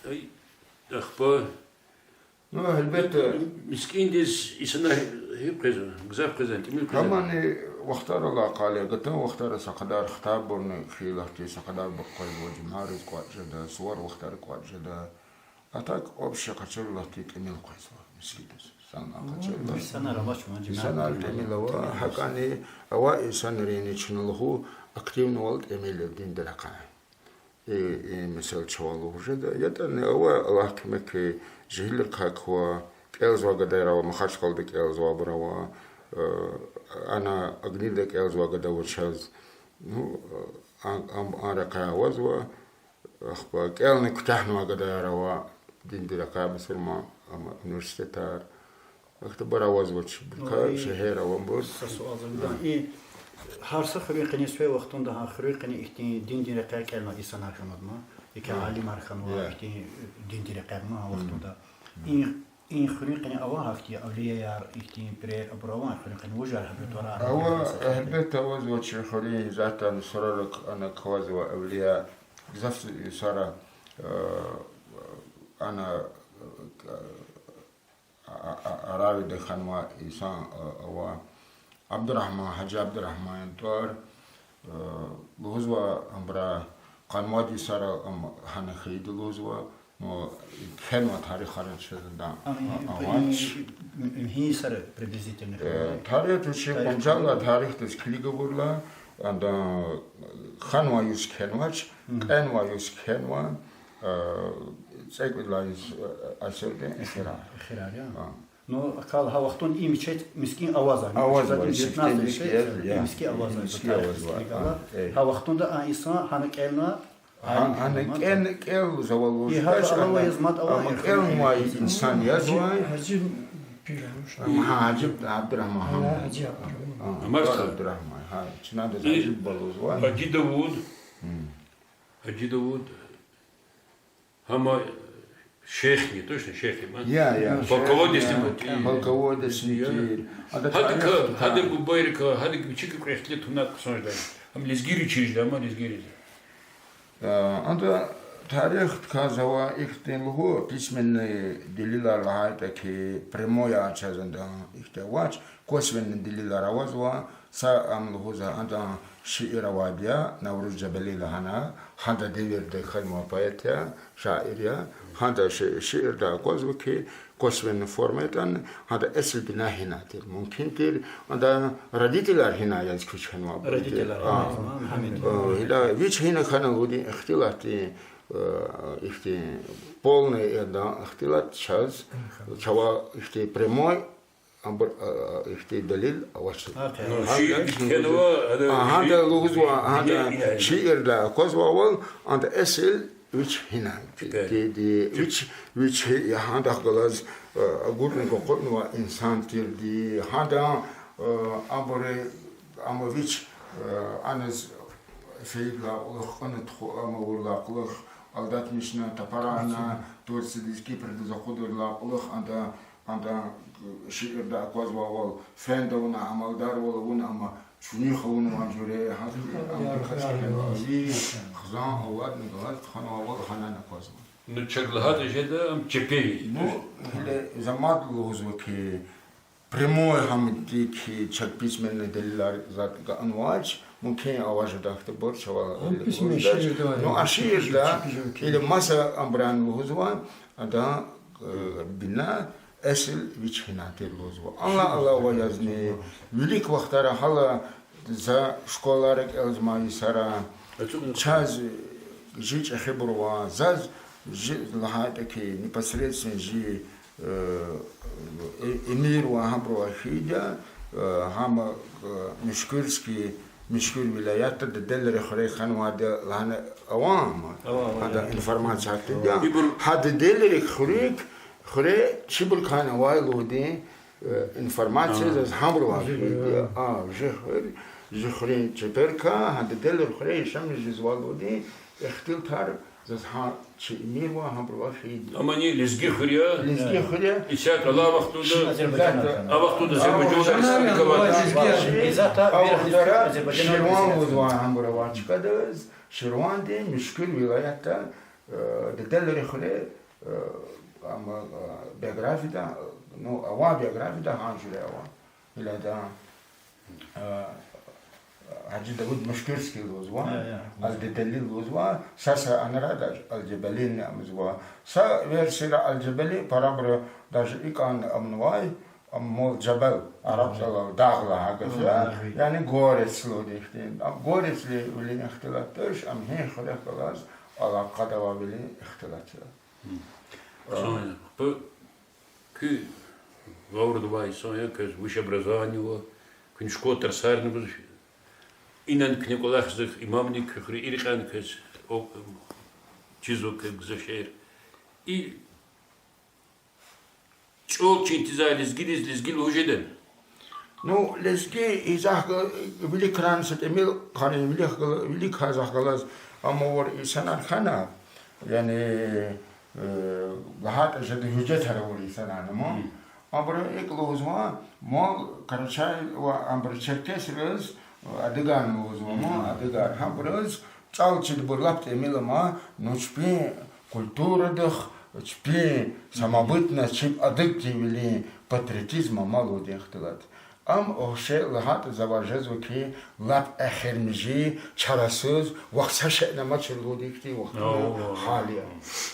Ай, ахпа. Ну, гьелбетда. МискӀиндиз инсанар гьикӀ хъийизва, гзаф хъийизва, тӀимил хъийизва. Гьамани вахтарал алакъале, гатун вахтара са кьадар хтайбурни хьайила ахьтин са кьадар бур къвезва, жуьмяриз кӀватӀ жеда, сувар вахтара кӀватӀ жеда. А так общий къачурла ахьтин тӀимил къвезва мискӀиндиз. Санлай къачурла. Инсанар авач, ма, жуьмяр. Инсанар тӀимил ава, гьакӀани авай инсанрини чна лугьун активнивал тӀимил я диндин рекьяй. И, и месэла чавай лугьуз жеда. ЯтӀани ава, Аллагь куьмек хьуй, жегьилрикай ква, кӀелзавай гадаяр ава, Махачкъалада кӀелзавайбур ава, э, ана Агнида кӀелзавай гада ава чаз. Ну, э, ам, ам, а рекьяй авазва, ахпа кӀелна куьтягьнавай гадаяр ава, диндин рекьяй мусурман, амма университетар. Ахтабур авазва чибурукай, шегьерра авайбур. Са суал за гудан. И гьар са хуьруьн къене, сифте вахтунда гьа хуьруьн къене ихьтин диндин рекьяй кӀелнавай инсанар хьанвадма? Яки алимар хьанвай, ихьтин диндин рекьяй гьа вахтунда. И, и хуьруьн къене ава гьахьтин авлияяр, ихьтин пирер, абур ава хуьруьн къене, вужар гьабуру тӀварар? Ава, гьелбетда, авазва чи хуьруьн, затӀ ана сурарик ана квазва авлия. Гзаф йисара, э, ана, э, А-, а-, Аравида хьанвай инсан, а, ава, Абдурагьман, Гьажи Абдурагьманан тӀвар, а, лугьузва, абуру къанвайди йисара ам гьана хьайиди лугьузва, ну, кхьенвай тарихар чаз ада авач. Гьи йисара приблизительно хьанвай? Э, тарих вичи Къунжанлай тарихдиз килиг авурла, ада хьанвай йис кхьенвач, кьенвай йис кхьенва, э, цӀекӀуьд лагьай йис, э, асирдин эхирар. Эхирар я? А. Ну, акал гьа вахтунда и мечеть мискӀин авазва. Авазва, девятнадцатая сифте, сифте, я, мискӀин авазва, мискӀин авазва. Гьа вахтунда а инсан гьана кӀелна, гьана кӀелна, кӀелзавай лугьуз, гьа алава яз мад ава, кӀелнавай инсан язва. Гьажи пир, гьа, Гьажи Абдурагьман, гьа. Гьажи Абдурагьман. Гьа, Гьажи Абдурагьман, гьа, чна адаз Гьажи буба лугьузва. Гьажи Давуд. Гьажи Давуд. Гьам шейх я, точно шейх я, ма? Я, я. Полководецни тир. Полководецни тир. Гьадакай, гьадан бубайрикай, гьадакай вичикай кьве ихтилат туна хъсан жедай. Гьам лезгийриз чир жеда, ма, лезгийриз. Ада тарихдикай за ва ихьтин лугьуз, письменный делилар лагьайтӀа хьи, прямой чаз ада ихьтин авач, косвенный делилар авазва, са ам лугьуз, адан шиир авайди я, Навруз Жабали лагьана, гьадан девирда хьанвай поэт я, шаир я, гьадан ши-, шиирда аквазва хьи, косвенный форма ятӀани, гьадан эсил бина гьина тир. Мумкин тир, адан родителар гьина яз куьч хьанвайбур тир. Родителар гьина яз, ма, гьамин. Э, гила вич гьина хьана лугьудин ихтилатдин, э, ихьтин полный, э, да, ихтилат чаз, чавай ихьтин прямой, абур, э, ихьтин делил авач. Ну, шиир кхьенва, ада, а, гьада ши-, лугьузва, гьада шиирда аквазвайвал, ада эсил вич гьина. Ди, ди, вич, вич гьи-, я гьадахъ галаз, э, агуднава, акъуднава инсан тирди, гьада, э, абури, ама вич, э, аниз фейидалай кьулухъ, кьуна туху-, ама авурдалай кьулухъ, алдатмишна, тапарарна, Турциядиз, Кипрдиз акъудурдалай кьулухъ, ада, ада, э, шиирда аквазвайвал, фенда авуна, амалдарвал авуна, ама чуьнуьх авунвай жуьре, гьа, ам кас кхьенвай, хизан авладни галаз тухванвайвал гьанани аквазва. Ну, чак лагьайтӀа жеда, ам чепер я. Ну, гьеле за мад лугьузва хьи, прямой гьамдик чак письменный делилар затӀ ганвач, мумкин ава жеда ахьтинбур чавай. Ну, а шиирда, или маса абурани лугьузва, адан, э, бина эсил вич гьина тир лугьузва. Алай алава язни, вилик вахтара гьала за школара кӀелзамай йисара, чаз жи чӀехибур ава, заз жи лагьайтӀа хьи, непосредственно жи, э, э, эмирвал гьабурал хьайиди я, э, гьам, э, Муьшкуьрский, Муьшкуьр вилаятда, Деделри хуьре хьанвайди лагьана авама. Гьада информация гьатда. Гьа Деделри хуьрик, хуьре чибур хьанвай лугьудин, э, информация заз гьабурал хьайиди я. А, жи хуьр, жи хуьруьн чеперкай, гьа Деделри хуьре яшамиш жезвай лугьудин ихтилатар заз гьа чи эмирвал гьабурал хьайиди я. Амани лезги хуьр я. Лезги хуьр я. Исятда алай вахтунда, а вахтунда Азербайжан республика авай. Ширван лугьузвай гьабур авай чкадиз, Ширвандин Муьшкуьр вилаятда, э, Деделри хуьре, э, ама, э, биографияда, ну, авай биографияда гьа жуьре ава. Гьеле ада, э, Гьажи Давуд Муьшкуьрский лугьузва, Алдедели лугьузва, са-са анра даже Алжабалини амзва. Са версияра Алжабали парабуру даже икӀан амнавай, ам мол жабал, араб чӀалал дагъ лагьай гаф я, яни горец лугьуди ихьтин. Ам горецвилин ихтилат туш, ам гьи хуьрехъ галаз алакъада авайвилин ихтилат я. Хъсан я. Куь гъавурда авай инсан я, квез высшее образование ава, куьн школа тарсарни гуз, инани куьне кӀвалахзавай имамни куь хуьре иркьяна квез, чизва квез гзаф шейэр. И чӀал чин тийизвай лезгидиз лезги лугьуз жедани? Ну, лезги и захъ га-, вилик кран са тӀимил, къанни вилик гала-, вилик гьа захъ галаз, амма вири инсанар хьана, яни, э, лагьайтӀа жеда гьуьжетар авур инсанар ама. Абуру икӀ лугьузва, мол, карачай ва абуру черкесриз, адыгар лугьузва, мол, адыгар, гьабуруз чӀал чидбур лап тӀимил ама, ну чпин культурадихъ, чпин самобытность, чеб адыгдивилин патриотизм ама лугьуди ихтилат. Ам вообще лагьайтӀа завай жезва хьи, лап эхиримжи, чарасуз, вахт са шейни амачир лугьуди ихьтин вахтунда гьал я.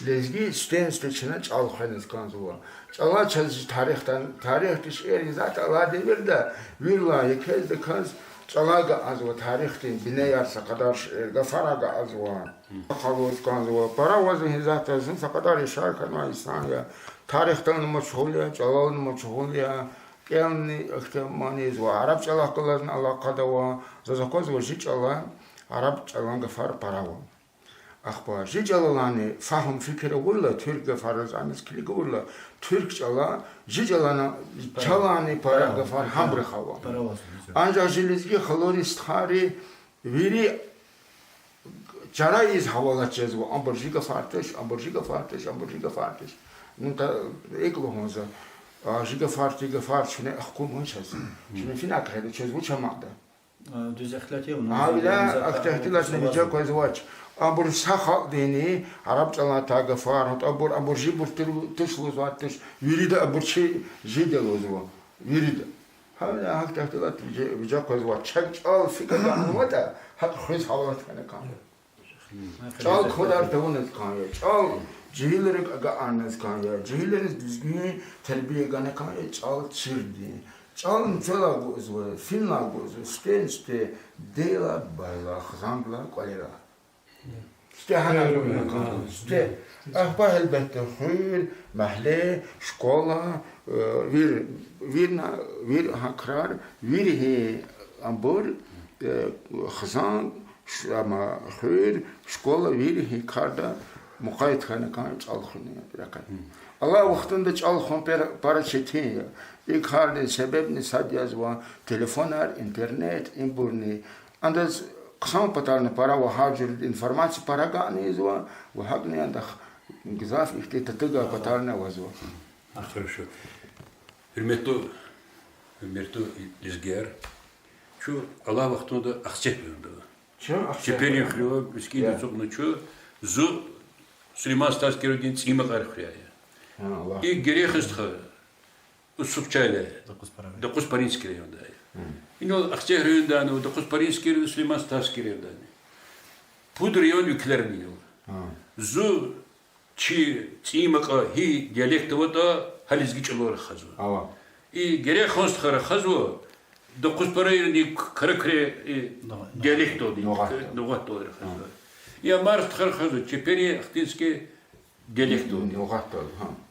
Лезги сифтени-сифте чна чӀал хвениз кӀанзава. ЧӀалай чаз чи тарихда, тарихдин шейэр исятда алай девирда, вирилай екездаказ чӀалай агакьзава, тарихдин бинеяр са кьадар шейэр, гафар агакьзава. Къалуриз кӀанзава, пара ваз гьи затӀ я, зун са кьадар яшар хьанвай инсан я. Тарихдални машгъул я, чӀалални машгъул я, кӀелни ихьтин мани ийизва, араб чӀалахъ галазни алакъада ава, заз аквазва жи чӀала, араб чӀалан гафар пара ава. Ахпа жи чӀалалайни фагьум-фикир авурла, туьрк гафариз аниз килигайла, туьрк чӀала, жи чӀалана, чалайни пара гафар гьабурухъ ава. Анжах жи лезги халури, стхайри вири чара ийиз гьавалат жезва, абур жи гафар туш, абур жи гафар туш, абур жи гафар туш. Ну, та икӀ лугьун за, жи гафар, ти гафар чуьне ахкун вуч язва? Чуьне финак гъеда, чаз вуч амада? Дуьз ихтилат я, ну, гьавиляй ахьтин ихтилатни виже къвезвач. Абур са халкьдини, араб чӀалан атай гафар, гьатта абур, абур жибур тур-, туш лугьузвайди туш, вирида абур чи жида лугьузва. Вирида. Гьавиляй ахьтин ихтилат виже, виже къвезвач. Чак чӀал фикӀ агакьнаватӀа, гьакӀ хуьз гьавалат хьана кӀан. ЧӀал квадар тавуназ кӀан я, чӀал жегьилрик агакьарназ кӀан я, жегьилриз дуьзгуьн тербия гана кӀан я чӀал чирди. ЧӀал мецелай гузва, финлай гузва, сифтени-сифте, дидейрилай, бубайрилай, хизандилай, кӀвалерилай. Сифте гьана гуна кӀан, сифте. Ахпа гьелбетда хуьр, магьле, школа, вир, вирна, вир гьа крар, вири гьи абур, хизан, ш-, ама хуьр, школа, вири гьи карда мукъаят хьана кӀан чӀал хуьнин рекье. Алай вахтунда чӀал хун пер-, пара четин я. И кардин себебни сад язва телефонар, интернет, ибурни. Адаз хъсан патарни пара ва гьар жуьре информация пара агакьна ийизва, ва гьакӀни адахъ гзаф ихьтин татугай патарни авазва. Хорошо. Гьуьрметлу, гьуьрметлу лезгияр, чун алай вахтунда Ахцегь хуьряй ава. Чун Ахцегь хуьряй ава. Чепелин хуьре, мискӀинда ацукьна чун, зун Сулейман-Стальский райондин ЦӀийи Макьарин хуьряй я. И Гереховская, Усупчале, Докъузпаринский райондай. Инал Ахцегь райондани, Докъузпаринский район, Сулейман-Стальский райондани. Пуд район векиларни я. Зун чи ЦӀийи Макьа гьи диалект аватӀа, гьа лезги чӀалал рахазва. И Гереховская рахазва, Докъузпаринский райондин Каракуьре диалектдалди, нугъатдалди рахазва. И Амарстхада рахазва, Чепелин, Ахтынский диалектдалди.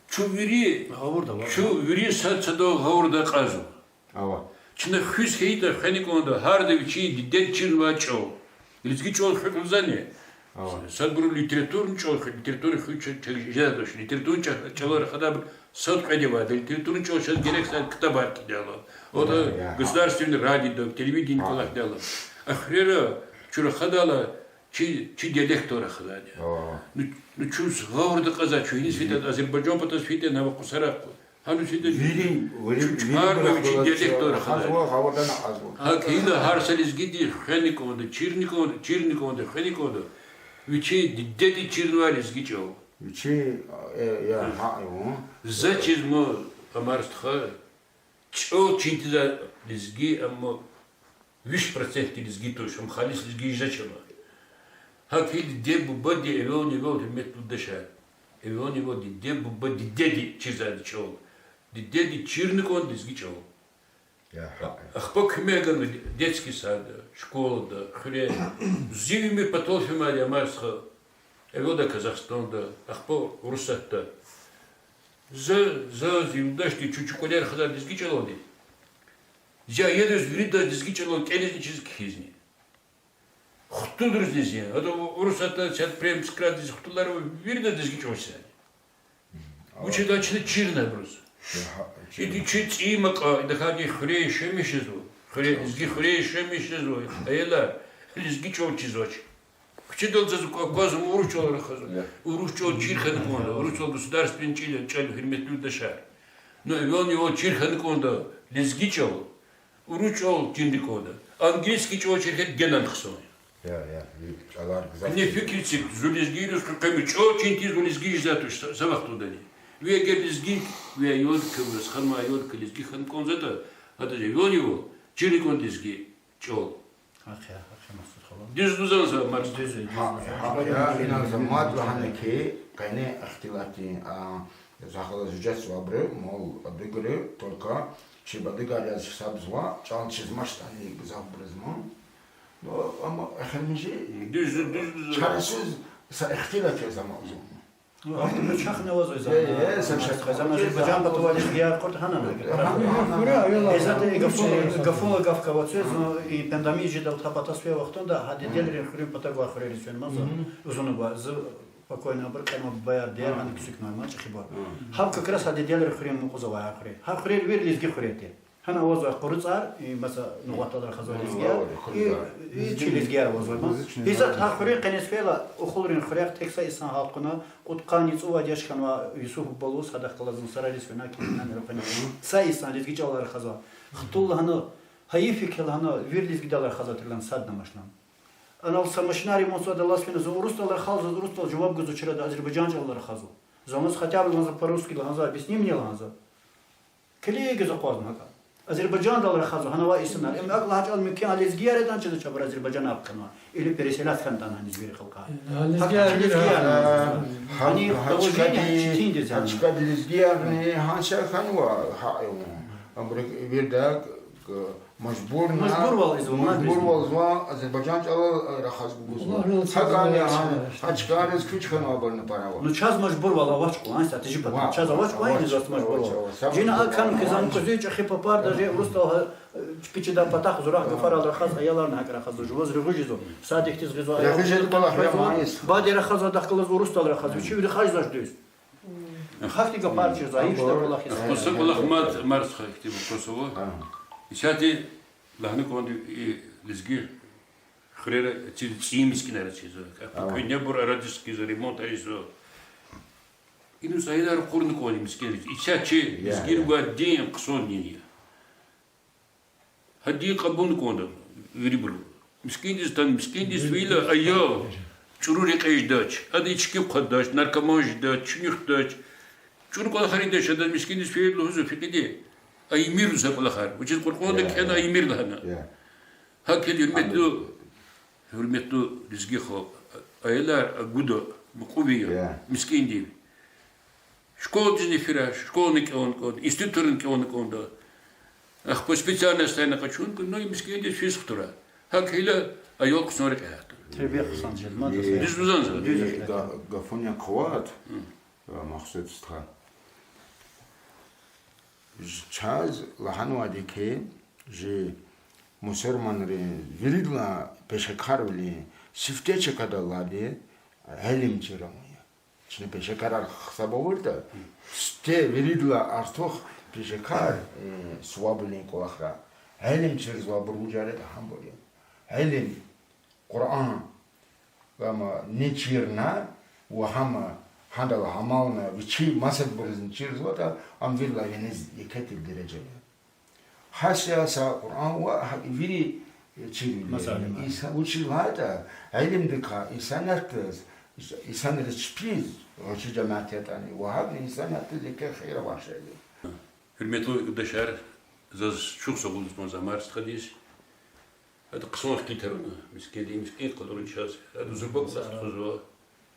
Чун вири, чун вири сад садал гъавурда акьазва. Чна хуьз хьайитӀа, хвени кӀанда, гьарда вичин дидеди чирнавай чӀал. Лезги чӀал хуьх лугьузвани? Садбуру литературный чӀал хуьх, литературный хуьх ча-, ча-, жедач, литературный чӀа-, чӀалал рахадайбур сад кьвед авайди, литературный чӀал чаз герек са ктабар кӀелда. Ода государственный радиода, телевидение кӀвалахда. Эхирра чун рахадайла чи, чи диалектдал рахадайди я. Ну, ну чун гъавурда акьазва, чун гьиниз фейитӀа, Азербайжан патаз фейитӀа, нава къусарахъ. Гьану чида вири, вири, чу-, вири чукӀарна вичин диалектдал рахазва, гъавурда акьазва. ГьакӀ ина гьар са лезгиди хвени кӀанда, чирни кӀанда, чирни кӀанда, хвени кӀанда вичин дидеди чирнавай лезги чӀал. Вичи, э, я, гьа, э, вун. За чиз, ма, Амар стха, чӀал чин тийизвай лезги, амма виш процентди лезги туш, ам халис лезги жедач ама. ГьакӀ хьайила диде-бубади эвелни-эвел, гьуьрметлу юлдашар, эвелни-эвел диде-буба, дидеди чирзавайди чӀал. Дидеди чирни кӀанда лезги чӀал. Ахпа куьмек гана детский садда, школада, хуьре. Зи уьмуьр патал фимади Амар стха, эвелдай Казахстанда, ахпа Урусатда. За, за, зи юлдашди, чун чукӀулер хаза лезги чӀалалди. Зи аялриз виридаз лезги чӀалал кӀелизни чиз кхьизни. Хтулризни зи. Ада Урусатда, Сятпрем, Скрадиз хтулар ава, виридаз лезги чӀал чизвайди. Вучиз лагьайтӀа чна чирна абуруз. Иди чи ЦӀийи Макьа, идахъди хуьре яшамиш жезва. Хуьре, лезги хуьре яшамиш жезва. Аялар, лезги чӀал чизвач. Куьчедал заз аквазва урус чӀал рахазва. Урус чӀал чир хьана кӀанда, урус чӀал государственный чӀал я, чӀал, гьуьрметлу юлдашар. Ну, эвелни-эвел чир хьана кӀанда лезги чӀал, урус чӀал чирни кӀанда. Английский чӀал чир хьайитӀа генани хъсан я. Куьне фикир це, зун лезгийриз къекъвемир, чӀал чин тийиз зун лезги жезвай туш са, са вахтундани. Ви эгер лезги, ви аялдик, ви ханумдин аялдик лезги хьана кӀанзаватӀа, адаз эвелни-эвел чирни кӀанда лезги чӀал. Гьахъ я, гьахъ я, Масуд халу. Дуьз лугьузва за, Марс? Дуьз я, дуьз лугьузва. Гьахъ я, инал за мад лагьана хьи, къени ихтилатдин, а, захъ галаз жезвайбуру, мал адугри, только чи бадагар яз гьисабзава, чӀал чизвачтӀани гзафбуруз ман. Ну, амма эхиримжи, дуьз, дуьз, дуьз, чарасуз са ихтилат яз амукьзава. Вахтунда чахъни авазва за. Э, э, са чахъ. Азербайжан патавай лезгияр къурт гьана. Гьана, гьана. Исятда и гафун, гафунал гаф кваз, зун и пандемия жедалди патаз фейи вахтунда гьа дидейрин хуьруьн патав гвай хуьрериз фенмаза, узунугва, зи покойный абур кьенва бубаяр, дидеяр, гьана куьцӀук квай ман чӀехибур. Гьаб как раз гьа дидейрин хуьруьн мукьуза авай хуьре. Гьа хуьрери вири лезги хуьре тир. Гьана авазва къуру цӀар, и маса нугъаталай рахазвай лезгияр, и, и чи лезгияр авазва ман. Исятда гьа хуьруьн къенез фейила, Ухулрин хуьряй тек са инсан гьалтна, кьудкъанни цӀувад яш хьанва Юсуф бубалуз, гьадахъ галаз зун сарариз фена, килигна, мера къвена. Са инсан лезги чӀалал рахазва. Хтул лагьана, гьайиф я хьи лагьана, вири лезгидал рахазвай тир лагьана, садамашна. Анал са машина ремонтзавайдалай фена, зун урусдал рахал, заз урусдал жаваб гузва, чара азербайжан чӀалал рахазва. Зун ваз хотя бы лагьанза по-русски лагьанза, объясни мне лагьанза. Килигиз акъвазна гьакӀа. Азербайжандал рахазва гьанавай инсанар. Им акӀ лагьай чӀал мумкин, а лезгияр ятӀани чаз чабур азербайжан ахъ хьанва. Или переселять хьана ятӀани гьаниз вири халкьар. Лезгияр, гьакӀ лезгияр. Гьа, гьани гьа положение чкадиз, четиндиз гьа яни. Чкадиз лезгиярни гьа са хьанва, гьа, абуру вирда, к-, мажбурна, мажбурвал ийизва, мажбурвал ийизва, азербайжан чӀалал рахаз гугузва. Валлагь, гьакӀ яни, гьа, гьа чкариз куьч хьанва абурни пара ва. Ну, чаз мажбурвал авач кьван, са тежи патал. Чаз авач кьван, ваз мажбурвал. Жина акун кизан куьзуь чӀехи папар даже урусдал гьа, э, чпи чидай патахъ зурагъ гафарал рахаз, аяларни гьакӀ рахазва, жуваз регъуьжизва. Садикдиз гъизва, регъуьжизва, баде рахазва, дахъ галаз урусдал рахазва, вичи вири хажзач дуьз. Гьахьтин гафар чиз, айиб жеда кӀвалахиз. Са кӀвалах мад, Марс хай, ихьтин вопрос ава. Исятда лагьана кӀанда и лезги хуьрера ци-, цӀийи мискӀинар чизва. Куьнебур арадиз хкизва, ремонт ийизва. Иниз аялар кьурна кӀанда мискӀинриз. Исятда чи лезгийрин гвай дин хъсан дин я. Гьа дин кьабулна кӀанда вирибуру. МискӀиндиз тан, мискӀиндиз фейила аял чӀуру рекье жедач, ада ички хъвадач, наркоман жедач, чуьнуьхдач. ЧӀуру кӀвалахар ийидач, ада мискӀиндиз фейила лугьузва фикьиди. Аймир лугьузва кӀвалахар. Вучиз Къуръанда кӀелна аймир лагьана. Гьакӏ хьайила, гьуьрметлу, гьуьрметлу лезги халкь, аялар агуда, мукьув я, мискӏиндив. Школадизни фираш, школани кӏелна кӏанда, институтарни кӏелна кӏанда. Ахпа специальностьдайни къачун кӏанда, ну, мискӏиндиз физ хтура. Гьакӏ хьайила, аял хъсан рекье гьатда. Тербия хъсан жезмай. Дуьз лугьузва за. Дуьз га-, гафуни квач, Махсуд стха. Чаз лагьанвайди хьи, жи мусурманрин виридалай пешекарвилин сифте чкадал алайди илим чир авун я. Чна пешекарар гьисаб авуртӏа, сифте виридалай артух пешекар, э, сувабвилин кӏвалахра илим чирзавайбур вужар ятӏа гьабур я. Илим, Къуръан, ва ам ни чирна, ва гьам гьадал амална, вичи масадбурузни чирзаватӏа, ам виридалай виниз еке тир дережа я. Гьа са, са Къуръан ва гьакӏ вири чирвилер. Инсан вучиз лагьайтӏа, илимдикай инсаниятдиз, инсанриз чпиз, гъвечӏи жемят ятӏани, ва гьакӏни инсаниятдиз еке хийир авай шей я. Гьуьрметлу юлдашар, заз чухсагъул лугьуз кӏанзава Амар стхадиз. Ада хъсан хкиз тавуна, мискӏиндин, мискӏин къалурун чаз. Ада зурба кӏвалах тухузва.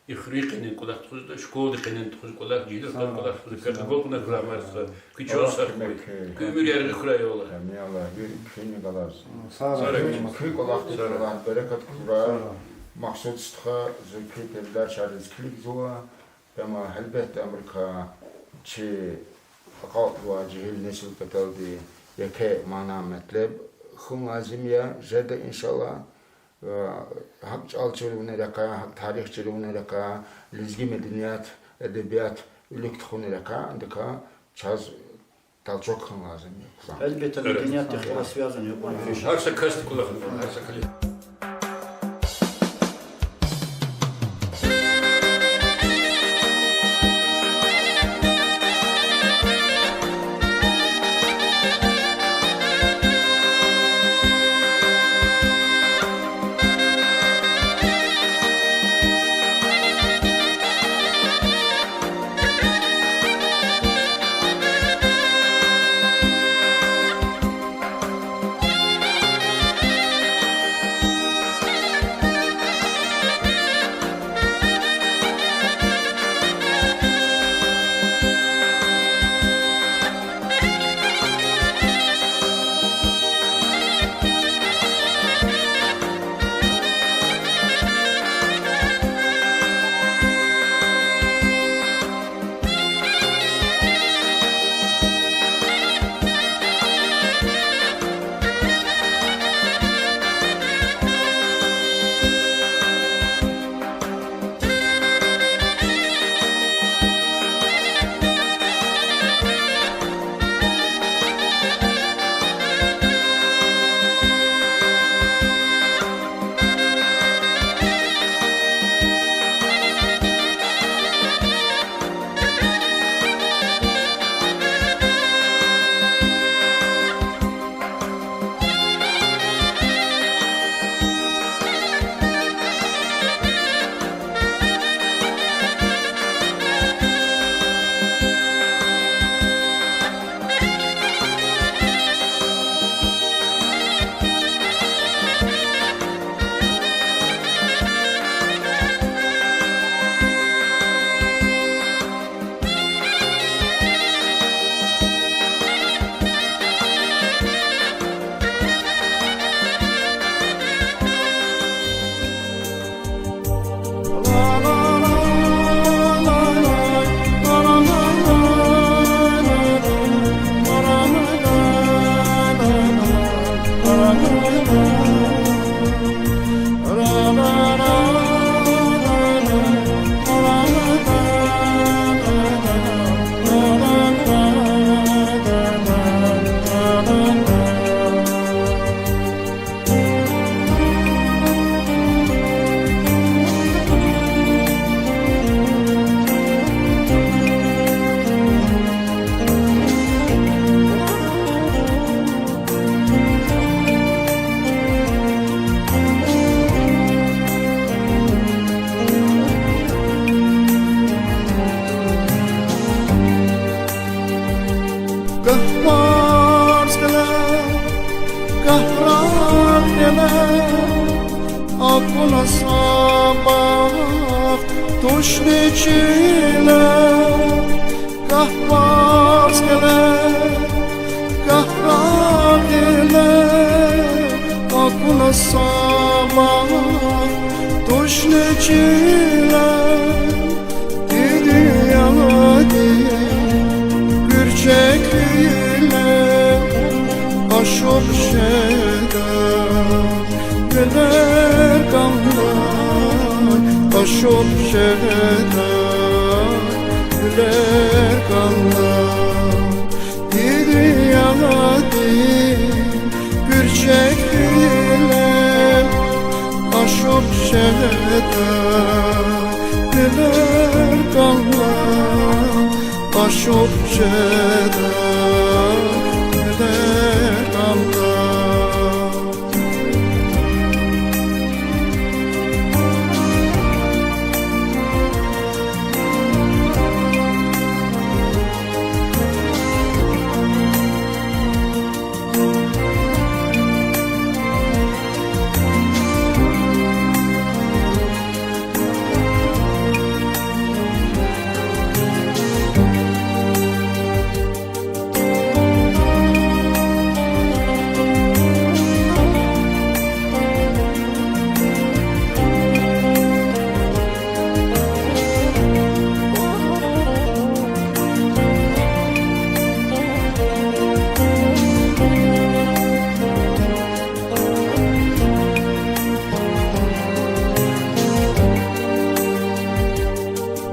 И хуьруьн къене кӏвалах тухузва, школадин къене тухуз кӏвалах, жегьилрин кӏвалах тухузва, квехъ агалкьунар хьурай Амар стха. Куь чан сагъ хьуй. Куь уьмуьр яргъи хьурай, я Аллагь. Амин, Аллагь, вири куьнни галаз. Сагърай. Куь кӏвалахдикай Аллагь берекат хьурай. Махсуд стха, зи куь передачайриз килигзава. Ама гьелбетда, абурукай чи акьалтзавай жегьил несил паталди еке мана-метлеб хьун лазим я, жеда, иншаллагь. Гьакӏ чӏал чирунрикай, гьакӏ тарих чирунрикай, лезги меденият, эдебият вилик тухунрикай, адакай чаз толчок хьун лазим я. Гьелбетда, медениятдихъ галаз связан я кьван вири шей. Гьар са касди кӏвалахна, гьар са касди. Акуна са бахт, тушни чилел, гагь варз геле, гагь рагъ геле. Акуна са бахт, тушни чилел, и дуьньядин гуьрчеклер ашукь жеда гуьлер кӀандай, ашукь жеда гуьлер кӀандай. И дуьньядин гуьрчеклер ашукь жеда гуьлер кӀандай, ашукь жеда гуьлер кӀандай.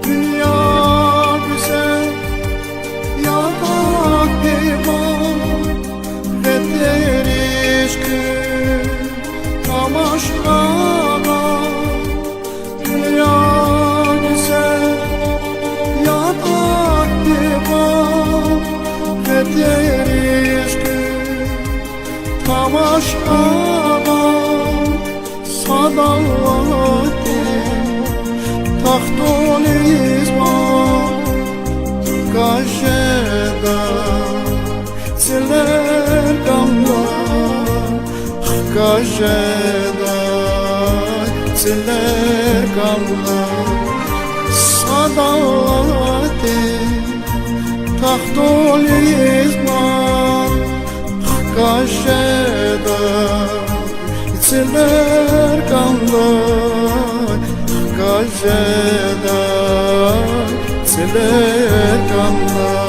Дуьнья гуьзел, я пак диван, гъетериз куь тамашагъа. Дуьнья гуьзел, я пак диван, гъетериз куь тамашагъа. Сад Аллагьди тахтуниз мад хкаж жеда цилер кӀандай, хкаж жеда цилер кӀандай. Сад Аллагьди тахтуниз мад хкаж жеда цилер кӀандай, хкаж жеда цилер кӀандай.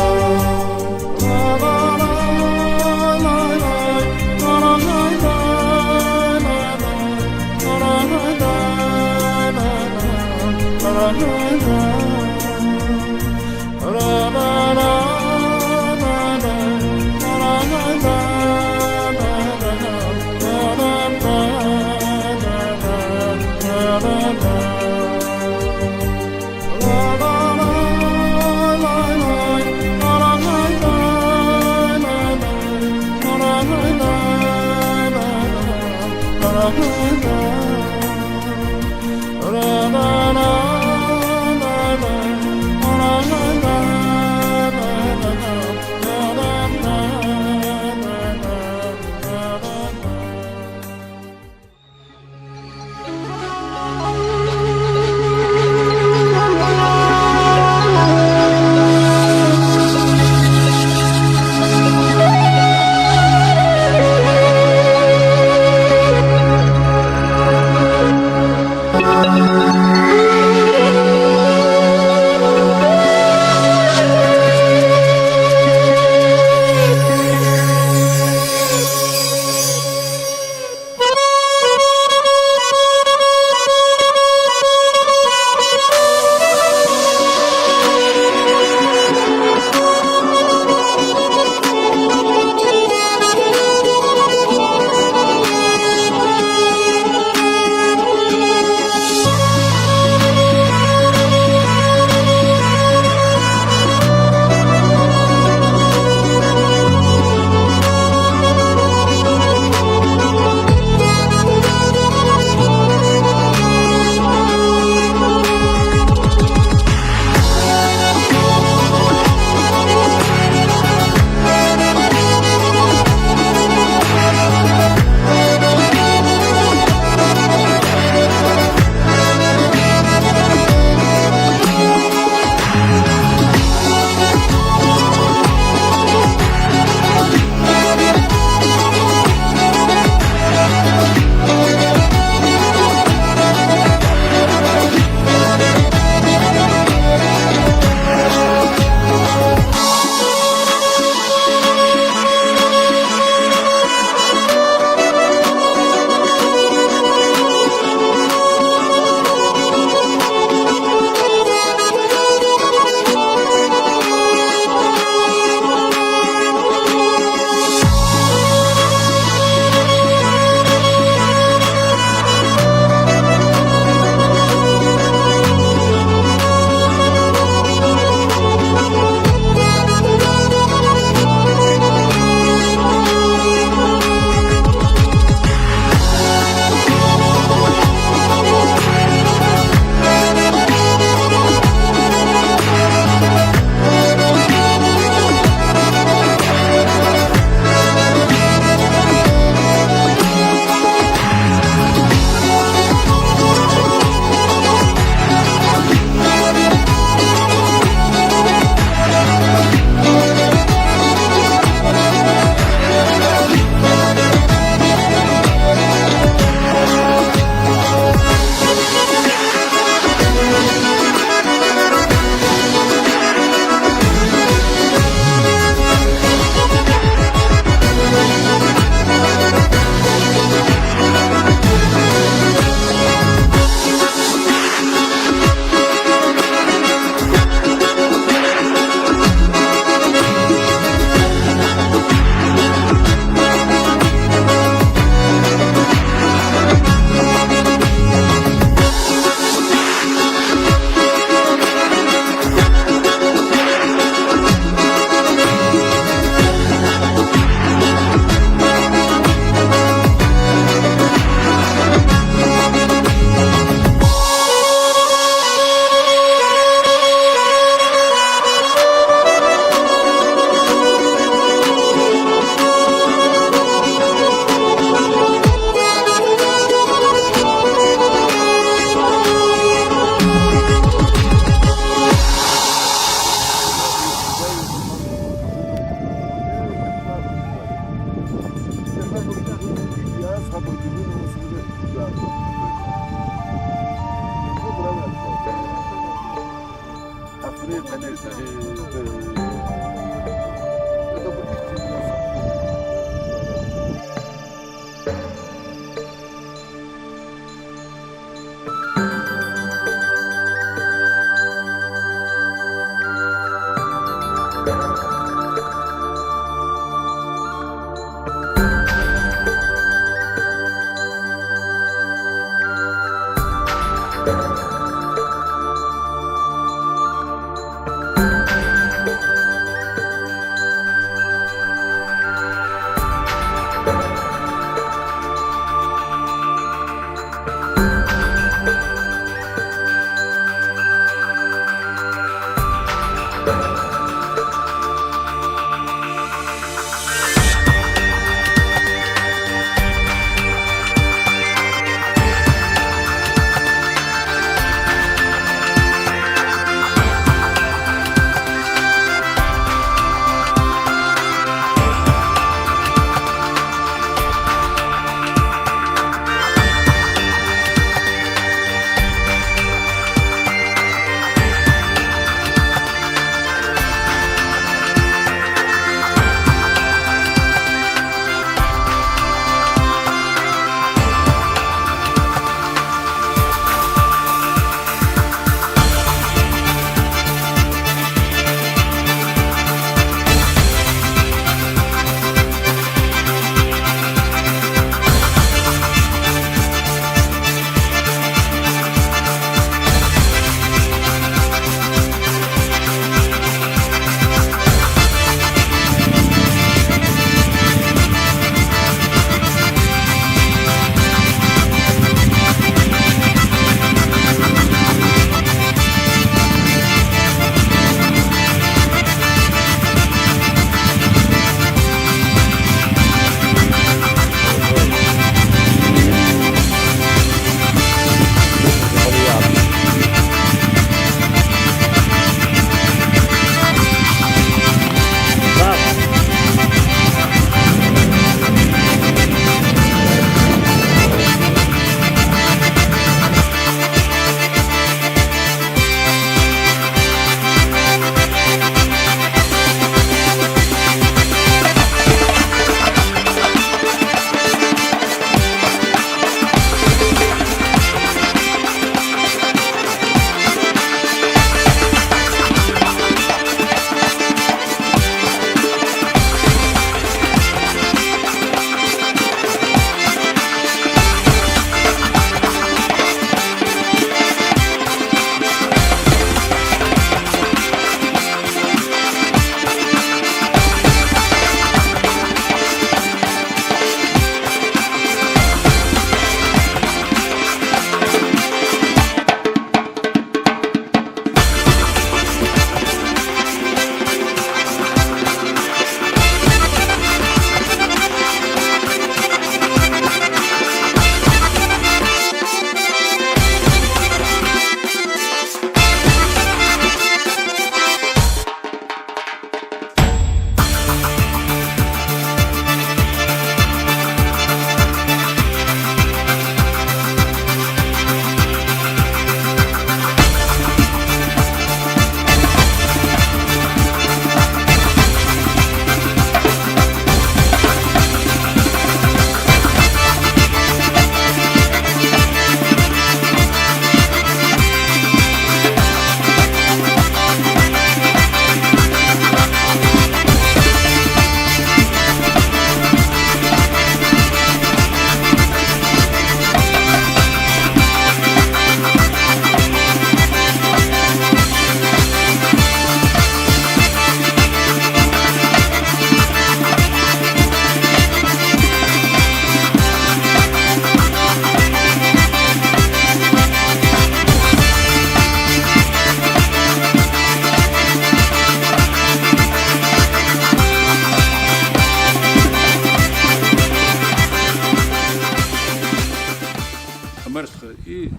Амар стха, и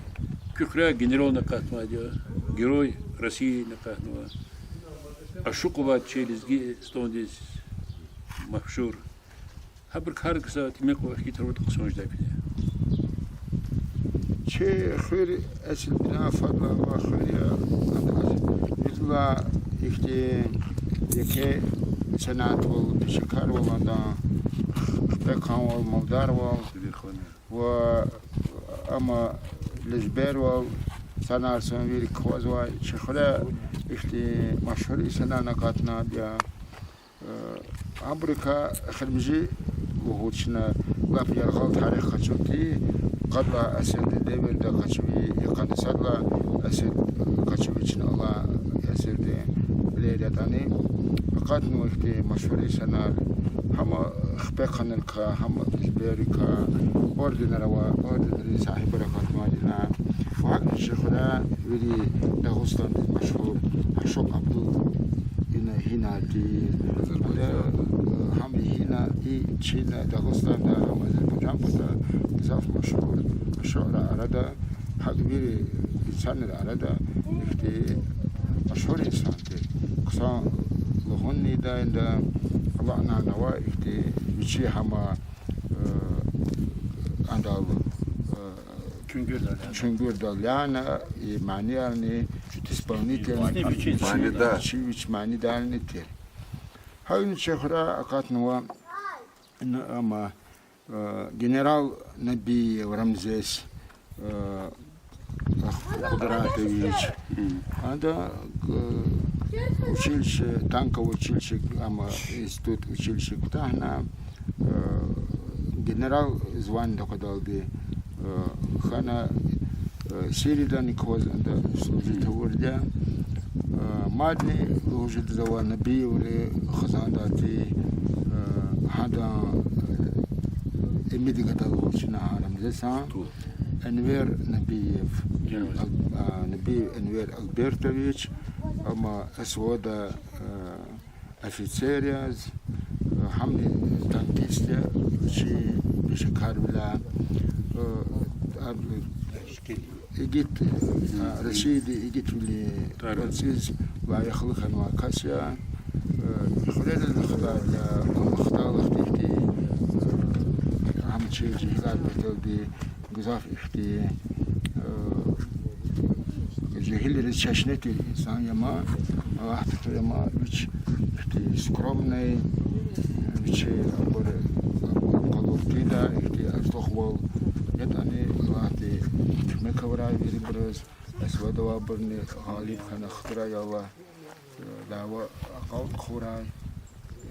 куь хуьряй генерални акъатнавайди я, Герой Россияни акъатнава. Ашукь авай чи лезги СтӀалдиз машгьур. Гьабурукай гзаф тӀимил кьван ихьтин тарватӀа хъсан жедай куьне. Чи хуьр эсил бина фадлай авай хуьр я, адаз виридалай ихьтин еке центрвал, пешекарвал, адан хпехъанвал, малдарвал ва ама лежбервал, санал сан вири квазвай, чи хуьре ихьтин машгьур инсанарни акъатнавайди я. Абурукай эхиримжи лугьуз чна лап яргъал тарих къачурди, къад лагьай асирдин девирда къачуви, и къанни Адалай асир къачу вични ала, асирдин вилер ятӀани, акъатнава ихьтин машгьур инсанар, гьам хипехъанрикай, гьам лежберрикай, орденар авай, орденрин сагьибар акъатнавайди я. Ва гьакӀни чи хуьре вири Дагъустандиз машгьур Ашукь Абдул ина гьинай тир. Азербайжан. Гьам гьина и чина Дагъустанда, гьам Азербайжан пата гзаф машгьур. Ашукьрин арада, гьакӀ вири инсанрин арада ихьтин машгьур инсан тир. Хъсан лугьун ийида инда, алакьнавай ихьтин вичи гьама, э, адал, э, чуьнгуьрдал яна, и маниярни, исполнитель, вичи вич манидарни тир. Гьавиляй чи хуьре акъатнава, н-, ама, э, генерал Набиев Рамзес, э, Къудратович. Ада, э, училище, танковое училище, ама институт, училище кутягьна, э, генерал званиедал акъудалди, э, хьана, э, Сириядани кваз ада служить авурди я. Э, мадни лугьуз жеда ава Набиеври хизандати, э, гьадан, э, имидиз гадал гъвечӀи я гьа Рамзесан. Энвер Набиев. Ал-, а, Набиев Энвер Альбертович, ама СВО-да, э, офицер яз, э, гьамни танкист я, чи пешекарвиляй, э, а, игит, а, Россиядин игитвилин тӀварцӀиз лайихлу хьанвай кас я. Э, хуьрерал хтайла, ам хтайла ихьтин, э, гьам чи жегьилар паталди гзаф ихьтин, э, жегьилриз чешне тир инсан я ма, Аллагьди хуьре ма, вич ихьтин скромный, вичи абур, абур къалур тийида, ихьтин ацлухвал ятӀани, Аллагьди куьмек авурай вирибуруз, СВО-да авайбурни гъалиб хьана хтурай, я Аллагь. Дяве акьалтӀ хьурай.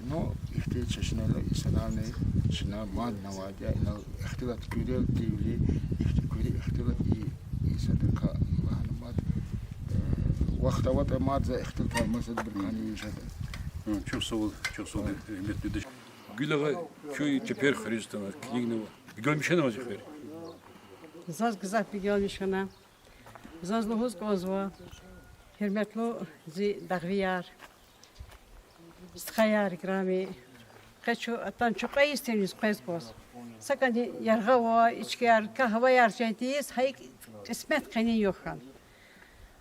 Ну, ихьтин чешнелу инсанарни чна мадни авайди я, инал ихтилат куьрелди вили, ихьтин куьруь ихтилат и, и садрикай лагьана мад. Э, вахт аватӀа мад за ихтилатар масадбур кӀанзава жеда. Чухсагъул, чухсагъул, гьуьрметлу юлдаш. Гуьлагъа, чун и Чепер хуьруьз атанва, килигнава. Гуьгъуьнмиш хьанва зи хуьр? Заз гзаф гуьгъуьнмиш хьана. Заз лугьуз кӀанзава, гьуьрметлу зи дагъвияр, стхаяр играми, къе чун атана, чун кьве йис тир къвез-къваз. СакӀани яргъа ава, ичкияр, кагь аваяр жен тийиз, гьа икӀ кьисмет къенин югъ хьана.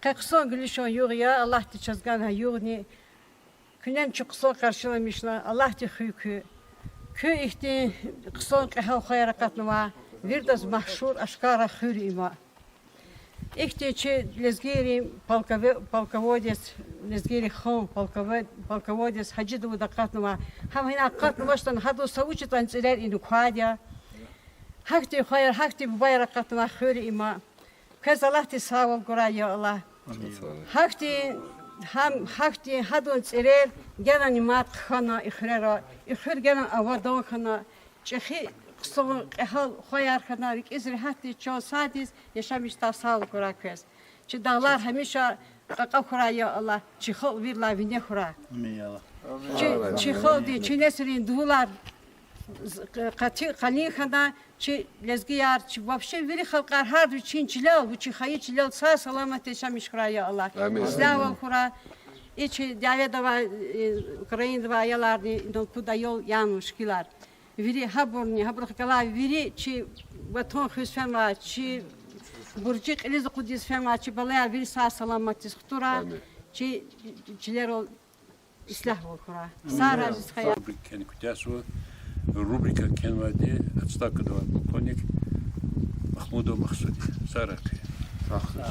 Къе хъсан гуьлуьшан югъ я, Аллагьди чаз гана гьа югъни. Куьне чун хъсан къаршиламишна, Аллагьди хуьй куьн. Куьн ихьтин хъсан кьегьал хваяр акъатнавай, виридаз машгьур, ашкара хуьр я им. Ихьтин чи лезгийрин полкове-, полководец, лезгийрин хан, полкове-, полководец Гьажи Давуд акъатнавай, гьам гьина акъатнавачтӀани, гьадан са вуч ятӀани цӀерер ина квайди я. Гьахьтин хваяр, гьахьтин бубаяр акъатнавай хуьр я им. Квез Аллагьди сагъвал гурай, я Аллагь. Гьахьтин, гьам, гьахьтин гьадан цӀерер генани мад хъхьана и хуьрера, и хуьр генани авадан хьана, чӀехи хъсан кьегьал хваяр хьана, рикӀиз регьятдиз, чан сагъдиз яшамиш жедай сагъвал гурай квез. Чи дагълар гьамиша кьакьан хьурай, я Аллагь, чи халкь вирилай вине хьурай. Чи, чи халкьдин, чи несилрин дувулар къати-, къанни хьана, чи лезгияр, чи вообще вири халкьар, гьар вичин чилел, вичин хайи чилел сагъ-саламат яшамиш хьурай, я Аллагь. Ислягьвал хьурай. И чи дяведа авай, э, Украинада авай аяларни, инал пуд аял яна шикилар. Вири гьабурни, гьабурухъ галай вири чи ватан хуьз фенвай, чи буржи кьилиз акъудиз фенвай чи балаяр вири сагъ-саламатдиз хтурай. Чи чилерал ислягьвал хьурай. Сагърай зи стхаяр. Рубрика кхьенва, рубрика кхьенвайди отставкада авай полковник Махмудов Махсуди. Сагърай хьи.